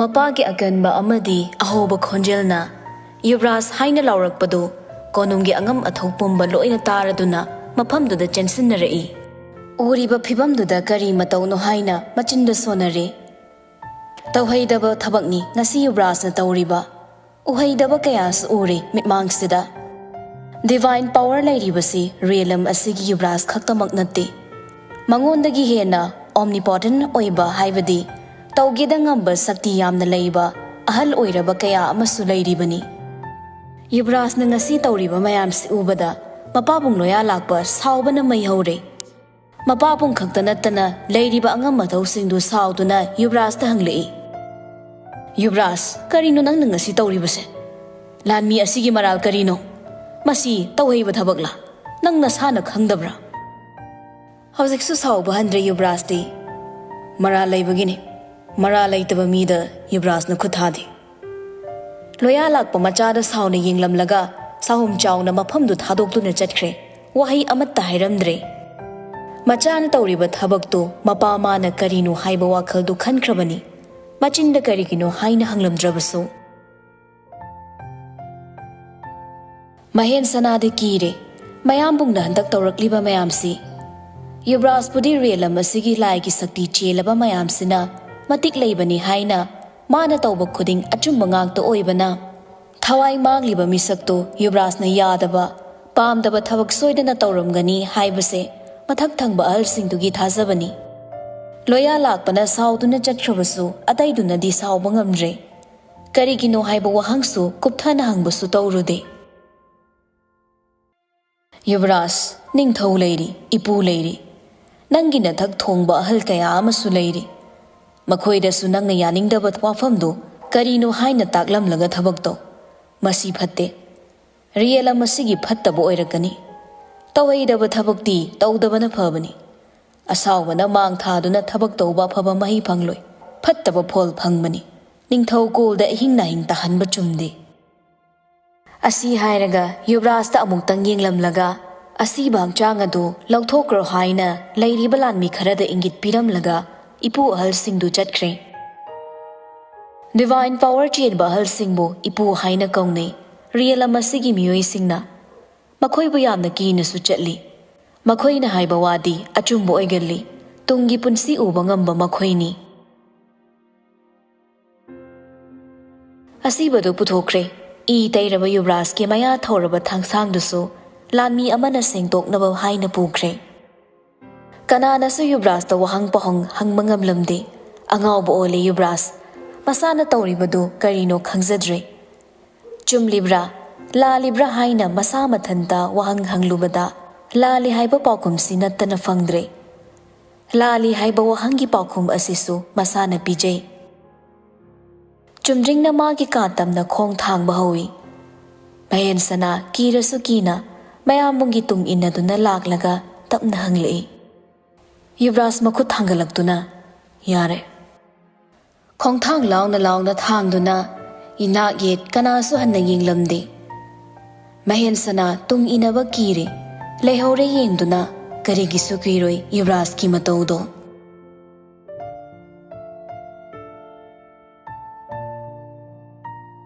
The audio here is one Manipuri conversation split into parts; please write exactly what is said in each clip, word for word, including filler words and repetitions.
ꯃꯄꯥꯒꯤ ꯑꯀꯟꯕ ꯑꯃꯗꯤ ꯑꯍꯧꯕ ꯈꯣꯟꯖꯦꯜꯅ "ꯌꯨꯕꯔꯥꯖ" ꯍꯥꯏꯅ ꯂꯥꯎꯔꯛꯄꯗꯨ ꯀꯣꯅꯨꯡꯒꯤ ꯑꯉꯝ ꯑꯊꯧ ꯄꯨꯝꯕ ꯂꯣꯏꯅ ꯇꯥꯔꯗꯨꯅ ꯃꯐꯝꯗꯨꯗ ꯆꯦꯟꯁꯤꯟꯅꯔꯛꯏ꯫ ꯎꯔꯤꯕ ꯐꯤꯚꯝꯗꯨꯗ ꯀꯔꯤ ꯃꯇꯧꯅꯣ ꯍꯥꯏꯅ ꯃꯆꯤꯟꯗ ꯁꯣꯟꯅꯔꯦ꯫ ꯇꯧꯍꯩꯗꯕ ꯊꯕꯛꯅꯤ ꯉꯁꯤ ꯌꯨꯕꯔꯥꯖꯅ ꯇꯧꯔꯤꯕ꯫ ꯎꯍꯩꯗꯕ ꯀꯌꯥꯁꯨ ꯎꯔꯦ ꯃꯤꯠꯃꯥꯡꯁꯤꯗ꯫ ꯗꯤꯚꯥꯏꯟ ꯄꯥꯋꯔ ꯂꯩꯔꯤꯕꯁꯤ ꯔꯤꯌꯦꯂꯝ ꯑꯁꯤꯒꯤ ꯌꯨꯕꯔꯥꯖ ꯈꯛꯇꯃꯛ ꯅꯠꯇꯦ꯫ ꯃꯉꯣꯟꯗꯒꯤ ꯍꯦꯟꯅ ꯑꯣꯝꯅꯤꯄꯣꯇꯦꯟ ꯑꯣꯏꯕ ꯍꯥꯏꯕꯗꯤ ꯇꯧꯒꯦꯗ ꯉꯝꯕ ꯁꯛꯇꯤ ꯌꯥꯝꯅ ꯂꯩꯕ ꯑꯍꯜ ꯑꯣꯏꯔꯕ ꯀꯌꯥ ꯑꯃꯁꯨ ꯂꯩꯔꯤꯕꯅꯤ꯫ ꯌꯨꯕꯔꯥꯖꯅ ꯉꯁꯤ ꯇꯧꯔꯤꯕ ꯃꯌꯥꯝꯁꯤ ꯎꯕꯗ ꯃꯄꯥꯕꯨꯡ ꯂꯣꯌꯥ ꯂꯥꯛꯄ ꯁꯥꯎꯕꯅ ꯃꯩ ꯍꯧꯔꯦ꯫ ꯃꯄꯥꯕꯨꯡ ꯈꯛꯇ ꯅꯠꯇꯅ ꯂꯩꯔꯤꯕ ꯑꯉꯝ ꯑꯊꯧꯁꯤꯡꯗꯨ ꯁꯥꯎꯗꯨꯅ ꯌꯨꯕꯔꯥꯖꯇ ꯍꯪꯂꯛꯏ, "ꯌꯨꯕꯔꯥꯖ, ꯀꯔꯤꯅꯣ ꯅꯪꯅ ꯉꯁꯤ ꯇꯧꯔꯤꯕꯁꯦ? ꯂꯥꯟꯃꯤ ꯑꯁꯤꯒꯤ ꯃꯔꯥꯜ ꯀꯔꯤꯅꯣ? ꯃꯁꯤ ꯇꯧꯍꯩꯕ ꯊꯕꯛꯂꯥ? ꯅꯪ ꯅꯁꯥꯅ ꯈꯪꯗꯕ꯭ꯔꯥ?" ꯍꯧꯖꯤꯛꯁꯨ ꯁꯥꯎꯕ ꯍꯟꯗ꯭ꯔꯦ ꯌꯨꯕꯔꯥꯖꯇꯤ꯫ ꯃꯔꯥꯜ ꯂꯩꯕꯒꯤꯅꯤ꯫ ꯃꯔꯥꯜ ꯂꯩꯇꯕ ꯃꯤꯗ ꯌꯨꯕꯔꯥꯖꯅ ꯈꯨꯠ ꯊꯥꯗꯦ꯫ ꯂꯣꯌꯥ ꯂꯥꯛꯄ ꯃꯆꯥꯗ ꯁꯥꯎꯅ ꯌꯦꯡꯂꯝꯂꯒ ꯁꯥꯍꯨꯝ ꯆꯥꯎꯅ ꯃꯐꯝꯗꯨ ꯊꯥꯗꯣꯛꯇꯨꯅ ꯆꯠꯈ꯭ꯔꯦ꯫ ꯋꯥꯍꯩ ꯑꯃꯠꯇ ꯍꯥꯏꯔꯝꯗ꯭ꯔꯦ꯫ ꯃꯆꯥꯅ ꯇꯧꯔꯤꯕ ꯊꯕꯛꯇꯨ ꯃꯄꯥ ꯃꯥꯅ ꯀꯔꯤꯅꯣ ꯍꯥꯏꯕ ꯋꯥꯈꯜꯗꯨ ꯈꯟꯈ꯭ꯔꯕꯅꯤ꯫ ꯃꯆꯤꯟꯗ ꯀꯔꯤꯒꯤꯅꯣ ꯍꯥꯏꯅ ꯍꯪꯂꯝꯗ꯭ꯔꯕꯁꯨ꯫ ꯃꯍꯦꯟ ꯁꯅꯥꯗꯤ ꯀꯤꯔꯦ꯫ ꯃꯌꯥꯝꯕꯨꯡꯅ ꯍꯟꯗꯛ ꯇꯧꯔꯛꯂꯤꯕ ꯃꯌꯥꯝꯁꯤ꯫ ꯌꯨꯕꯔꯥꯖꯄꯨꯗꯤ ꯔꯤꯌꯦꯂꯝ ꯑꯁꯤꯒꯤ ꯂꯥꯏꯒꯤ ꯁꯛꯇꯤ ꯆꯦꯜꯂꯕ ꯃꯌꯥꯝꯁꯤꯅ ꯃꯇꯤꯛ ꯂꯩꯕꯅꯤ ꯍꯥꯏꯅ ꯃꯥꯅ ꯇꯧꯕ ꯈꯨꯗꯤꯡ ꯑꯆꯨꯝꯕ ꯉꯥꯛꯇ ꯑꯣꯏꯕꯅ, ꯊꯋꯥꯏ ꯃꯥꯡꯂꯤꯕ ꯃꯤꯁꯛꯇꯨ ꯌꯨꯕꯔꯥꯖꯅ ꯌꯥꯗꯕ, ꯄꯥꯝꯗꯕ ꯊꯕꯛ ꯁꯣꯏꯗꯅ ꯇꯧꯔꯝꯒꯅꯤ ꯍꯥꯏꯕꯁꯦ ꯃꯊꯛ ꯊꯪꯕ ꯑꯍꯜꯁꯤꯡꯗꯨꯒꯤ ꯊꯥꯖꯕꯅꯤ꯫ ꯂꯣꯌꯥ ꯂꯥꯛꯄꯅ ꯁꯥꯎꯗꯨꯅ ꯆꯠꯈ꯭ꯔꯕꯁꯨ ꯑꯇꯩꯗꯨꯅꯗꯤ ꯁꯥꯎꯕ ꯉꯝꯗ꯭ꯔꯦ꯫ ꯀꯔꯤꯒꯤꯅꯣ ꯍꯥꯏꯕ ꯋꯥꯍꯪꯁꯨ ꯀꯨꯞꯊꯅ ꯍꯪꯕꯁꯨ ꯇꯧꯔꯨꯗꯦ꯫ "ꯌꯨꯕꯔꯥꯖ, ꯅꯤꯡꯊꯧ ꯂꯩꯔꯤ, ꯏꯄꯨ ꯂꯩꯔꯤ, ꯅꯪꯒꯤ ꯅꯊꯛ ꯊꯣꯡꯕ ꯑꯍꯜ ꯀꯌꯥ ꯑꯃꯁꯨ ꯂꯩꯔꯤ꯫ ꯃꯈꯣꯏꯗꯁꯨ ꯅꯪꯅ ꯌꯥꯅꯤꯡꯗꯕ ꯋꯥꯐꯝꯗꯨ ꯀꯔꯤꯅꯣ ꯍꯥꯏꯅ ꯇꯥꯛꯂꯝꯂꯒ ꯊꯕꯛ ꯇꯧ꯫ ꯃꯁꯤ ꯐꯠꯇꯦ꯫ ꯔꯤꯌꯦꯂꯝ ꯑꯁꯤꯒꯤ ꯐꯠꯇꯕ ꯑꯣꯏꯔꯛꯀꯅꯤ꯫ ꯇꯧꯍꯩꯗꯕ ꯊꯕꯛꯇꯤ ꯇꯧꯗꯕꯅ ꯐꯕꯅꯤ꯫ ꯑꯁꯥꯎꯕꯅ ꯃꯥꯡ ꯊꯥꯗꯨꯅ ꯊꯕꯛ ꯇꯧꯕ ꯑꯐꯕ ꯃꯍꯩ ꯐꯪꯂꯣꯏ꯫ ꯐꯠꯇꯕ ꯐꯣꯜ ꯐꯪꯕꯅꯤ꯫ ꯅꯤꯡꯊꯧ ꯀꯣꯜꯗ ꯑꯍꯤꯡ ꯅꯥꯍꯤꯡ ꯇꯥꯍꯟꯕ ꯆꯨꯝꯗꯦ꯫" ꯑꯁꯤ ꯍꯥꯏꯔꯒ ꯌꯨꯕꯔꯥꯖꯇ ꯑꯃꯨꯛꯇꯪ ꯌꯦꯡꯂꯝꯂꯒ ꯑꯁꯤꯕ ꯍꯛꯆꯥꯡ ꯑꯗꯨ ꯂꯧꯊꯣꯛꯈ꯭ꯔꯣ ꯍꯥꯏꯅ ꯂꯩꯔꯤꯕ ꯂꯥꯟꯃꯤ ꯈꯔꯗ ꯏꯪꯒꯤꯠ ꯄꯤꯔꯝꯂꯒ ꯏꯄꯨ ꯑꯍꯜꯁꯤꯡꯗꯨ ꯆꯠꯈ꯭ꯔꯦ꯫ Divine power ꯆꯦꯟꯕ ꯑꯍꯜꯁꯤꯡꯕꯨ ꯏꯄꯨ ꯍꯥꯏꯅ ꯀꯧꯅꯩ꯫ ꯔꯤꯌꯦꯜ ꯑꯃꯁꯤꯒꯤ ꯃꯤꯑꯣꯏꯁꯤꯡꯅ ꯃꯈꯣꯏꯕꯨ ꯌꯥꯝꯅ ꯀꯤꯅꯁꯨ ꯆꯠꯂꯤ꯫ ꯃꯈꯣꯏꯅ ꯍꯥꯏꯕ ꯋꯥꯗꯤ ꯑꯆꯨꯝꯕ ꯑꯣꯏꯒꯜꯂꯤ꯫ ꯇꯨꯡꯒꯤ ꯄꯨꯟꯁꯤ ꯎꯕ ꯉꯝꯕ ꯃꯈꯣꯏꯅꯤ꯫ ꯑꯁꯤꯕꯗꯨ ꯄꯨꯊꯣꯛꯈ꯭ꯔꯦ꯫ ꯏ ꯇꯩꯔꯕ ꯌꯨꯕꯔꯥꯖꯀꯤ ꯃꯌꯥ ꯊꯧꯔꯕ ꯊꯥꯡꯁꯥꯡꯗꯨꯁꯨ ꯂꯥꯟꯃꯤ ꯑꯃꯅ ꯁꯦꯡꯗꯣꯛꯅꯕ ꯍꯥꯏꯅ ꯄꯨꯈ꯭ꯔꯦ꯫ ꯀꯅꯥꯅꯁꯨ ꯌꯨꯕꯔꯥꯖꯇ ꯋꯥꯍꯪ ꯄꯥꯎꯍꯪ ꯍꯪꯕ ꯉꯝꯂꯝꯗꯦ꯫ ꯑꯉꯥꯎꯕ ꯑꯣꯜꯂꯦ ꯌꯨꯕꯔꯥꯖ꯫ ꯃꯁꯥꯅ ꯇꯧꯔꯤꯕꯗꯨ ꯀꯔꯤꯅꯣ ꯈꯪꯖꯗ꯭ꯔꯦ꯫ ꯆꯨꯝꯂꯤꯕ꯭ꯔꯥ, ꯂꯥꯜꯂꯤꯕ꯭ꯔꯥ ꯍꯥꯏꯅ ꯃꯁꯥ ꯃꯊꯟꯇ ꯋꯥꯍꯪ ꯍꯪꯂꯨꯕꯗ, ꯂꯥꯜꯂꯤ ꯍꯥꯏꯕ ꯄꯥꯎꯈꯨꯝꯁꯤ ꯅꯠꯇꯅ ꯐꯪꯗ꯭ꯔꯦ꯫ ꯂꯥꯜꯂꯤ ꯍꯥꯏꯕ ꯋꯥꯍꯪꯒꯤ ꯄꯥꯎꯈꯨꯝ ꯑꯁꯤꯁꯨ ꯃꯁꯥꯅ ꯄꯤꯖꯩ꯫ ꯆꯨꯝꯗ꯭ꯔꯤꯡꯅ ꯃꯥꯒꯤ ꯀꯥ ꯇꯝꯅ ꯈꯣꯡ ꯊꯥꯡꯕ ꯍꯧꯏ꯫ ꯃꯍꯦꯟꯁꯅꯥ ꯀꯤꯔꯁꯨ ꯀꯤꯅ ꯃꯌꯥꯝꯕꯨꯡꯒꯤ ꯇꯨꯡ ꯏꯟꯅꯗꯨꯅ ꯂꯥꯛꯂꯒ ꯇꯞꯅ ꯍꯪꯂꯛꯏ꯫ ꯌꯨꯕꯔꯥꯖ ꯃꯈꯨꯠ ꯊꯥꯡꯒꯠꯂꯛꯇꯨꯅ, "ꯌꯥꯔꯦ꯫" ꯈꯣꯡꯊꯥꯡ ꯂꯥꯎꯅ ꯂꯥꯎꯅ ꯊꯥꯡꯗꯨꯅ ꯏꯅꯥꯛ ꯌꯦꯠ ꯀꯅꯥꯁꯨ ꯍꯟꯅ ꯌꯦꯡꯂꯝꯗꯦ꯫ ꯃꯍꯦꯟꯁꯅꯥ ꯇꯨꯡ ꯏꯟꯅꯕ ꯀꯤꯔꯦ꯫ ꯂꯩꯍꯧꯔꯦ ꯌꯦꯡꯗꯨꯅ ꯀꯔꯤꯒꯤꯁꯨ ꯀꯤꯔꯣꯏ ꯌꯨꯕꯔꯥꯖꯀꯤ ꯃꯇꯧꯗꯣ꯫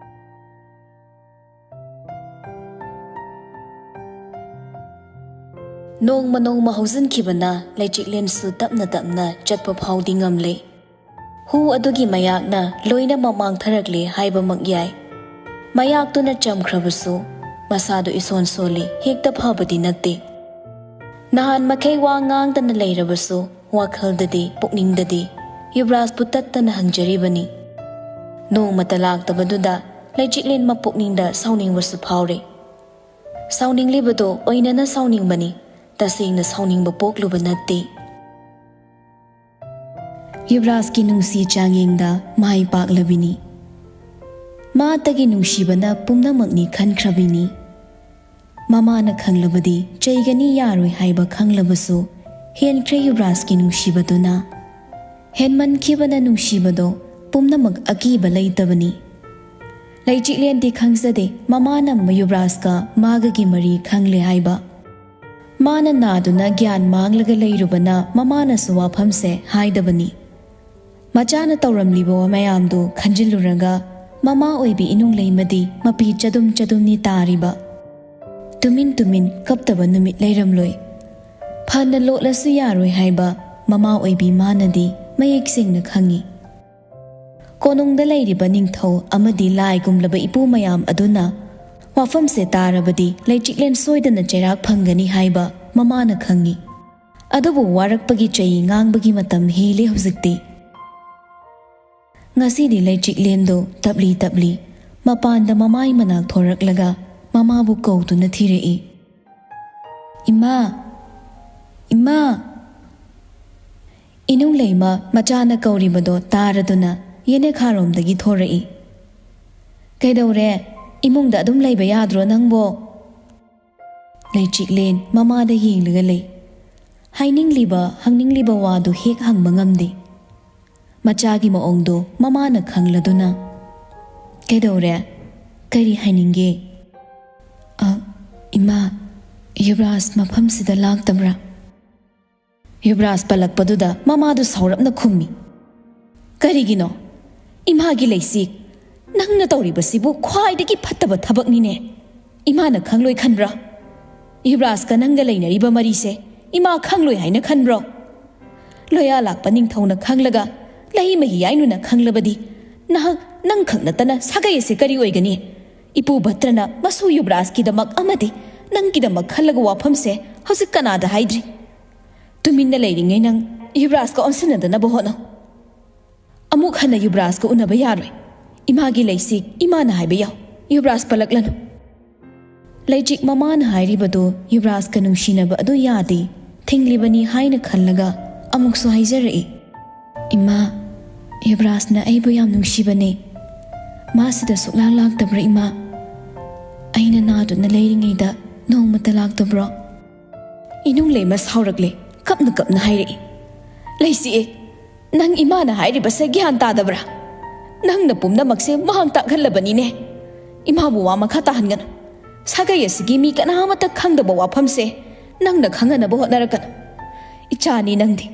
ꯅꯣꯡꯃ ꯅꯣꯡꯃ ꯍꯧꯖꯤꯟꯈꯤꯕꯅ ꯂꯩꯆꯤꯛꯂꯦꯟꯁꯨ ꯇꯞꯅ ꯇꯞꯅ ꯆꯠꯄ ꯐꯥꯎꯗꯤ ꯉꯝꯂꯦ꯫ ꯍꯨ ꯑꯗꯨꯒꯤ ꯃꯌꯥꯛꯅ ꯂꯣꯏꯅꯃꯛ ꯃꯥꯡꯊꯔꯛꯂꯦ ꯍꯥꯏꯕꯃꯛ ꯌꯥꯏ꯫ ꯃꯌꯥꯛꯇꯨꯅ ꯆꯝꯈ꯭ꯔꯕꯁꯨ ꯃꯁꯥꯗꯨ ꯏꯁꯣꯟ ꯁꯣꯜꯂꯤ, ꯍꯦꯛꯇ ꯐꯕꯗꯤ ꯅꯠꯇꯦ꯫ ꯅꯍꯥꯟ ꯃꯈꯩ ꯋꯥ ꯉꯥꯡꯗꯅ ꯂꯩꯔꯕꯁꯨ ꯋꯥꯈꯜꯗꯗꯤ, ꯄꯨꯛꯅꯤꯡꯗꯗꯤ ꯌꯨꯕꯔꯥꯖꯄꯨ ꯇꯠꯇꯅ ꯍꯪꯖꯔꯤꯕꯅꯤ꯫ ꯅꯣꯡꯃꯇ ꯂꯥꯛꯇꯕꯗꯨꯗ ꯂꯩꯆꯤꯛꯂꯦꯟ ꯃꯄꯨꯛꯅꯤꯡꯗ ꯁꯥꯎꯅꯤꯡꯕꯁꯨ ꯐꯥꯎꯔꯦ꯫ ꯁꯥꯎꯅꯤꯡꯂꯤꯕꯗꯣ ꯑꯣꯏꯅꯅ ꯁꯥꯎꯅꯤꯡꯕꯅꯤ, ꯇꯁꯦꯡꯅ ꯁꯥꯎꯅꯤꯡꯕ ꯄꯣꯛꯂꯨꯕ ꯅꯠꯇꯦ꯫ ꯌꯨꯕꯔꯥꯖꯀꯤ ꯅꯨꯡꯁꯤ ꯆꯥꯡꯌꯦꯡꯗ ꯃꯥꯏ ꯄꯥꯛꯂꯕꯤꯅꯤ꯫ ꯃꯥꯇꯒꯤ ꯅꯨꯡꯁꯤꯕꯅ ꯄꯨꯝꯅꯃꯛꯅꯤ ꯈꯟꯈ꯭ꯔꯕꯤꯅꯤ꯫ ꯃꯃꯥꯅ ꯈꯪꯂꯕꯗꯤ ꯆꯩꯒꯅꯤ ꯌꯥꯔꯣꯏ ꯍꯥꯏꯕ ꯈꯪꯂꯕꯁꯨ ꯍꯦꯟꯈ꯭ꯔꯦ ꯌꯨꯕꯔꯥꯖꯀꯤ ꯅꯨꯡꯁꯤꯕꯗꯨꯅ꯫ ꯍꯦꯟꯃꯟꯈꯤꯕꯅ ꯅꯨꯡꯁꯤꯕꯗꯣ ꯄꯨꯝꯅꯃꯛ ꯑꯀꯤꯕ ꯂꯩꯇꯕꯅꯤ꯫ ꯂꯩꯆꯤꯛꯂꯦꯟꯗꯤ ꯈꯪꯖꯗꯦ ꯃꯃꯥꯅ ꯌꯨꯕꯔꯥꯖꯀ ꯃꯥꯒꯒꯤ ꯃꯔꯤ ꯈꯪꯂꯦ ꯍꯥꯏꯕ꯫ ꯃꯥꯅ ꯅꯥꯗꯨꯅ ꯒ꯭ꯌꯥꯟ ꯃꯥꯡꯂꯒ ꯂꯩꯔꯨꯕꯅ ꯃꯃꯥꯅꯁꯨ ꯋꯥꯐꯝꯁꯦ ꯍꯥꯏꯗꯕꯅꯤ꯫ ꯃꯆꯥꯅ ꯇꯧꯔꯝꯂꯤꯕ ꯃꯌꯥꯝꯗꯨ ꯈꯟꯖꯤꯜꯂꯨꯔꯒ ꯃꯃꯥ ꯑꯣꯏꯕꯤ ꯏꯅꯨꯡꯂꯩꯃꯗꯤ ꯃꯄꯤ ꯆꯗꯨꯝ ꯆꯗꯨꯝꯅꯤ ꯇꯥꯔꯤꯕ꯫ ꯇꯨꯃꯤꯟ ꯇꯨꯃꯤꯟ ꯀꯞꯇꯕ ꯅꯨꯃꯤꯠ ꯂꯩꯔꯝꯂꯣꯏ꯫ ꯐꯅ ꯂꯣꯠꯂꯁꯨ ꯌꯥꯔꯣꯏ ꯍꯥꯏꯕ ꯃꯃꯥ ꯑꯣꯏꯕꯤ ꯃꯥꯅꯗꯤ ꯃꯌꯦꯛ ꯁꯦꯡꯅ ꯈꯪꯏ꯫ ꯀꯣꯅꯨꯡꯗ ꯂꯩꯔꯤꯕ ꯅꯤꯡꯊꯧ ꯑꯃꯗꯤ ꯂꯥꯏꯒꯨꯝꯂꯕ ꯏꯄꯨ ꯃꯌꯥꯝ ꯑꯗꯨꯅ ꯋꯥꯐꯝꯁꯦ ꯇꯥꯔꯕꯗꯤ ꯂꯩꯆꯤꯛꯂꯦꯟ ꯁꯣꯏꯗꯅ ꯆꯩꯔꯥꯛ ꯐꯪꯒꯅꯤ ꯍꯥꯏꯕ ꯃꯃꯥꯅ ꯈꯪꯏ꯫ ꯑꯗꯨꯕꯨ ꯋꯥꯔꯛꯄꯒꯤ ꯆꯩ ꯉꯥꯡꯕꯒꯤ ꯃꯇꯝ ꯍꯦꯜꯂꯦ ꯍꯧꯖꯤꯛꯇꯤ꯫ ꯉꯁꯤꯗꯤ ꯂꯩꯆꯤꯛꯂꯦꯟꯗꯣ ꯇꯞꯂꯤ ꯇꯞꯂꯤ ꯃꯄꯥꯟꯗ ꯃꯃꯥꯏ ꯃꯅꯥꯛ ꯊꯣꯔꯛꯂꯒ ꯃꯃꯥꯕꯨ ꯀꯧꯗꯨꯅ ꯊꯤꯔꯛꯏ꯫ "ꯏꯃꯥ! ꯏꯃꯥ!" ꯏꯅꯨꯡ ꯂꯩꯃ ꯃꯆꯥꯅ ꯀꯧꯔꯤꯕꯗꯣ ꯇꯥꯔꯗꯨꯅ ꯌꯦꯅꯦꯈꯥꯔꯣꯝꯗꯒꯤ ꯊꯣꯔꯛꯏ꯫ "ꯀꯩꯗꯧꯔꯦ? ꯏꯃꯨꯡꯗ ꯑꯗꯨꯝ ꯂꯩꯕ ꯌꯥꯗ꯭ꯔꯣ ꯅꯪꯕꯣ?" ꯂꯩꯆꯤꯛꯂꯦꯟ ꯃꯃꯥꯗ ꯌꯦꯡꯂꯒ ꯂꯩ꯫ ꯍꯥꯏꯅꯤꯡꯂꯤꯕ, ꯍꯪꯅꯤꯡꯂꯤꯕ ꯋꯥꯗꯨ ꯍꯦꯛ ꯍꯪꯕ ꯉꯝꯗꯦ꯫ ꯃꯆꯥꯒꯤ ꯃꯑꯣꯡꯗꯨ ꯃꯃꯥꯅ ꯈꯪꯂꯗꯨꯅ, "ꯀꯩꯗꯧꯔꯦ? ꯀꯔꯤ ꯍꯥꯏꯅꯤꯡꯒꯦ?" "ꯑ, ꯏꯃꯥ, ꯌꯨꯕꯔꯥꯖ ꯃꯐꯝꯁꯤꯗ ꯂꯥꯛꯇꯕ꯭ꯔꯥ?" ꯌꯨꯕꯔꯥꯖ ꯄꯜꯂꯛꯄꯗꯨꯗ ꯃꯃꯥꯗꯨ ꯁꯥꯎꯔꯞꯅ ꯈꯨꯝꯃꯤ꯫ "ꯀꯔꯤꯒꯤꯅꯣ? ꯏꯃꯥꯒꯤ ꯂꯩꯁꯤ, ꯅꯪꯅ ꯇꯧꯔꯤꯕꯁꯤꯕꯨ ꯈ꯭ꯋꯥꯏꯗꯒꯤ ꯐꯠꯇꯕ ꯊꯕꯛꯅꯤꯅꯦ꯫ ꯏꯃꯥꯅ ꯈꯪꯂꯣꯏ ꯈꯟꯕ꯭ꯔꯥ? ꯌꯨꯕꯔꯥꯖꯀ ꯅꯪꯒ ꯂꯩꯅꯔꯤꯕ ꯃꯔꯤꯁꯦ ꯏꯃꯥ ꯈꯪꯂꯣꯏ ꯍꯥꯏꯅ ꯈꯟꯕ꯭ꯔꯣ? ꯂꯣꯌꯥ ꯂꯥꯛꯄ ꯅꯤꯡꯊꯧꯅ ꯈꯪꯂꯒ ꯂꯍꯩ ꯃꯍꯤ ꯌꯥꯏꯅꯨꯅ ꯈꯪꯂꯕꯗꯤ ꯅꯍꯥꯛ ꯅꯪꯈꯛ ꯅꯠꯇꯅ ꯁꯥꯒꯩ ꯑꯁꯦ ꯀꯔꯤ ꯑꯣꯏꯒꯅꯤ? ꯏꯄꯨ ꯚꯠꯇ꯭ꯔꯅ ꯃꯁꯨ ꯌꯨꯕꯔꯥꯖꯀꯤꯗꯃꯛ ꯑꯃꯗꯤ ꯅꯪꯒꯤꯗꯃꯛ ꯈꯜꯂꯒ ꯋꯥꯐꯝꯁꯦ ꯍꯧꯖꯤꯛ ꯀꯅꯥꯗ ꯍꯥꯏꯗ꯭ꯔꯤ? ꯇꯨꯃꯤꯟꯅ ꯂꯩꯔꯤꯉꯩ ꯅꯪ ꯌꯨꯕꯔꯥꯖꯀ ꯑꯣꯟꯁꯤꯟꯅꯗꯅꯕ ꯍꯣꯠꯅꯧ꯫ ꯑꯃꯨꯛ ꯍꯟꯅ ꯌꯨꯕꯔꯥꯖꯀ ꯎꯅꯕ ꯌꯥꯔꯣꯏ꯫ ꯏꯃꯥꯒꯤ ꯂꯩꯁꯤ ꯏꯃꯥꯅ ꯍꯥꯏꯕ ꯌꯥꯎ꯫ ꯌꯨꯕꯔꯥꯖ ꯄꯜꯂꯛꯂꯅꯨ꯫" ꯂꯩꯆꯤꯛ ꯃꯃꯥꯅ ꯍꯥꯏꯔꯤꯕꯗꯨ ꯌꯨꯕꯔꯥꯖꯀ ꯅꯨꯡꯁꯤꯅꯕ ꯑꯗꯨ ꯌꯥꯗꯦ, ꯊꯤꯡꯂꯤꯕꯅꯤ ꯍꯥꯏꯅ ꯈꯜꯂꯒ ꯑꯃꯨꯛꯁꯨ ꯍꯥꯏꯖꯔꯛꯏ꯫ "ꯏꯃꯥ, ꯌꯨꯕꯔꯥꯖꯅ ꯑꯩꯕꯨ ꯌꯥꯝ ꯅꯨꯡꯁꯤꯕꯅꯦ꯫ ꯃꯥ ꯁꯤꯗ ꯁꯨꯛꯂꯥꯛ ꯂꯥꯛꯇꯕ꯭ꯔꯥ ꯏꯃꯥ? ꯑꯩꯅ ꯅꯥꯗꯨꯅ ꯂꯩꯔꯤꯉꯩꯗ ꯅꯣꯡꯃꯇ ꯂꯥꯛꯇꯕ꯭ꯔꯣ?" ꯏꯅꯨꯡ ꯂꯩꯃ ꯁꯥꯎꯔꯛꯂꯦ, ꯀꯞꯅ ꯀꯞꯅ ꯍꯥꯏꯔꯛꯏ꯫ "ꯂꯩꯆꯤꯛꯑꯦ, ꯅꯪ ꯏꯃꯥꯅ ꯍꯥꯏꯔꯤꯕꯁꯦ ꯒ꯭ꯌꯥꯟ ꯇꯥꯗꯕ꯭ꯔꯥ? ꯅꯪꯅ ꯄꯨꯝꯅꯃꯛꯁꯦ ꯃꯥꯡ ꯇꯥꯛꯍꯜꯂꯕꯅꯤꯅꯦ꯫ ꯏꯃꯥꯕꯨ ꯋꯥ ꯃꯈꯥ ꯇꯥꯍꯟꯒꯅꯨ꯫ ꯁꯥꯒꯩ ꯑꯁꯤꯒꯤ ꯃꯤ ꯀꯅꯥ ꯑꯃꯠꯇ ꯈꯪꯗꯕ ꯋꯥꯐꯝꯁꯦ ꯅꯪꯅ ꯈꯪꯍꯟꯅꯕ ꯍꯣꯠꯅꯔꯛꯀꯅꯨ꯫ ꯏꯆꯥꯅꯤ ꯅꯪꯗꯤ꯫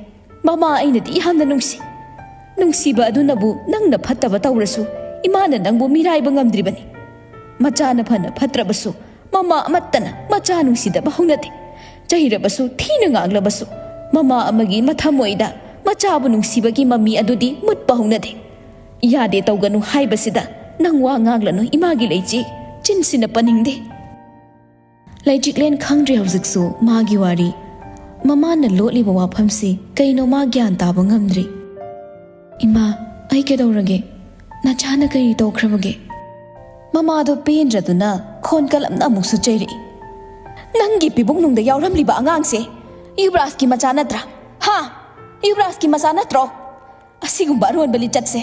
ꯃꯃꯥ ꯑꯩꯅꯗꯤ ꯌꯥꯝꯅ ꯅꯨꯡꯁꯤ꯫ ꯅꯨꯡꯁꯤꯕ ꯑꯗꯨꯅꯕꯨ ꯅꯪꯅ ꯐꯠꯇꯕ ꯇꯧꯔꯁꯨ, ꯏꯃꯥꯅ ꯅꯪꯕꯨ ꯃꯤꯔꯥꯏꯕ ꯉꯝꯗ꯭ꯔꯤꯕꯅꯤ꯫ ꯃꯆꯥꯅ ꯐꯅ ꯐꯠꯇ꯭ꯔꯕꯁꯨ, ꯃꯃꯥ ꯑꯃꯠꯇꯅ ꯃꯆꯥ ꯅꯨꯡꯁꯤꯗꯕ ꯍꯧꯅꯗꯦ꯫ ꯆꯩꯔꯕꯁꯨ, ꯊꯤꯅ ꯉꯥꯡꯂꯕꯁꯨ, ꯃꯃꯥ ꯑꯃꯒꯤ ꯃꯊꯃꯣꯏꯗ ꯃꯆꯥꯕꯨ ꯅꯨꯡꯁꯤꯕꯒꯤ ꯃꯃꯤ ꯑꯗꯨꯗꯤ ꯃꯨꯠꯄ ꯍꯧꯅꯗꯦ꯫ ꯌꯥꯗꯦ ꯇꯧꯒꯅꯨ ꯍꯥꯏꯕꯁꯤꯗ ꯅꯪ ꯋꯥ ꯉꯥꯡꯂꯅꯨ, ꯏꯃꯥꯒꯤ ꯂꯩꯆꯦ꯫ ꯆꯤꯟꯁꯤꯅ ꯄꯟꯅꯤꯡꯗꯦ꯫ ꯂꯩꯆꯤꯛꯂꯦꯟ ꯈꯪꯗ꯭ꯔꯦ ꯍꯧꯖꯤꯛꯁꯨ ꯃꯥꯒꯤ ꯋꯥꯔꯤ꯫ ꯃꯃꯥꯅ ꯂꯣꯠꯂꯤꯕ ꯋꯥꯐꯝꯁꯤ ꯀꯩꯅꯣ ꯃꯥ ꯒ꯭ꯌꯥꯟ ꯇꯥꯕ ꯉꯝꯗ꯭ꯔꯤ꯫ "ꯏꯃꯥ, ꯑꯩ ꯀꯩꯗꯧꯔꯒꯦ? ꯅꯆꯥꯅ ꯀꯔꯤ ꯇꯧꯈ꯭ꯔꯕꯒꯦ?" ꯃꯃꯥꯗꯣ ꯄꯦꯟꯗ꯭ꯔꯗꯨꯅ ꯈꯣꯟ ꯀꯜꯂꯞꯅ ꯑꯃꯨꯛꯁꯨ ꯆꯩꯔꯛꯏ꯫ "ꯅꯪꯒꯤ ꯄꯤꯕꯨꯡꯅꯨꯡꯗ ꯌꯥꯎꯔꯝꯂꯤꯕ ꯑꯉꯥꯡꯁꯦ ꯌꯨꯕꯔꯥꯖꯀꯤ ꯃꯆꯥ ꯅꯠꯇ꯭ꯔꯥ? ꯍꯥ? ꯌꯨꯕꯔꯥꯖꯀꯤ ꯃꯆꯥ ꯅꯠꯇ꯭ꯔꯣ? ꯑꯁꯤꯒꯨꯝꯕ ꯑꯔꯣꯟꯕ ꯂꯤꯆꯠꯁꯦ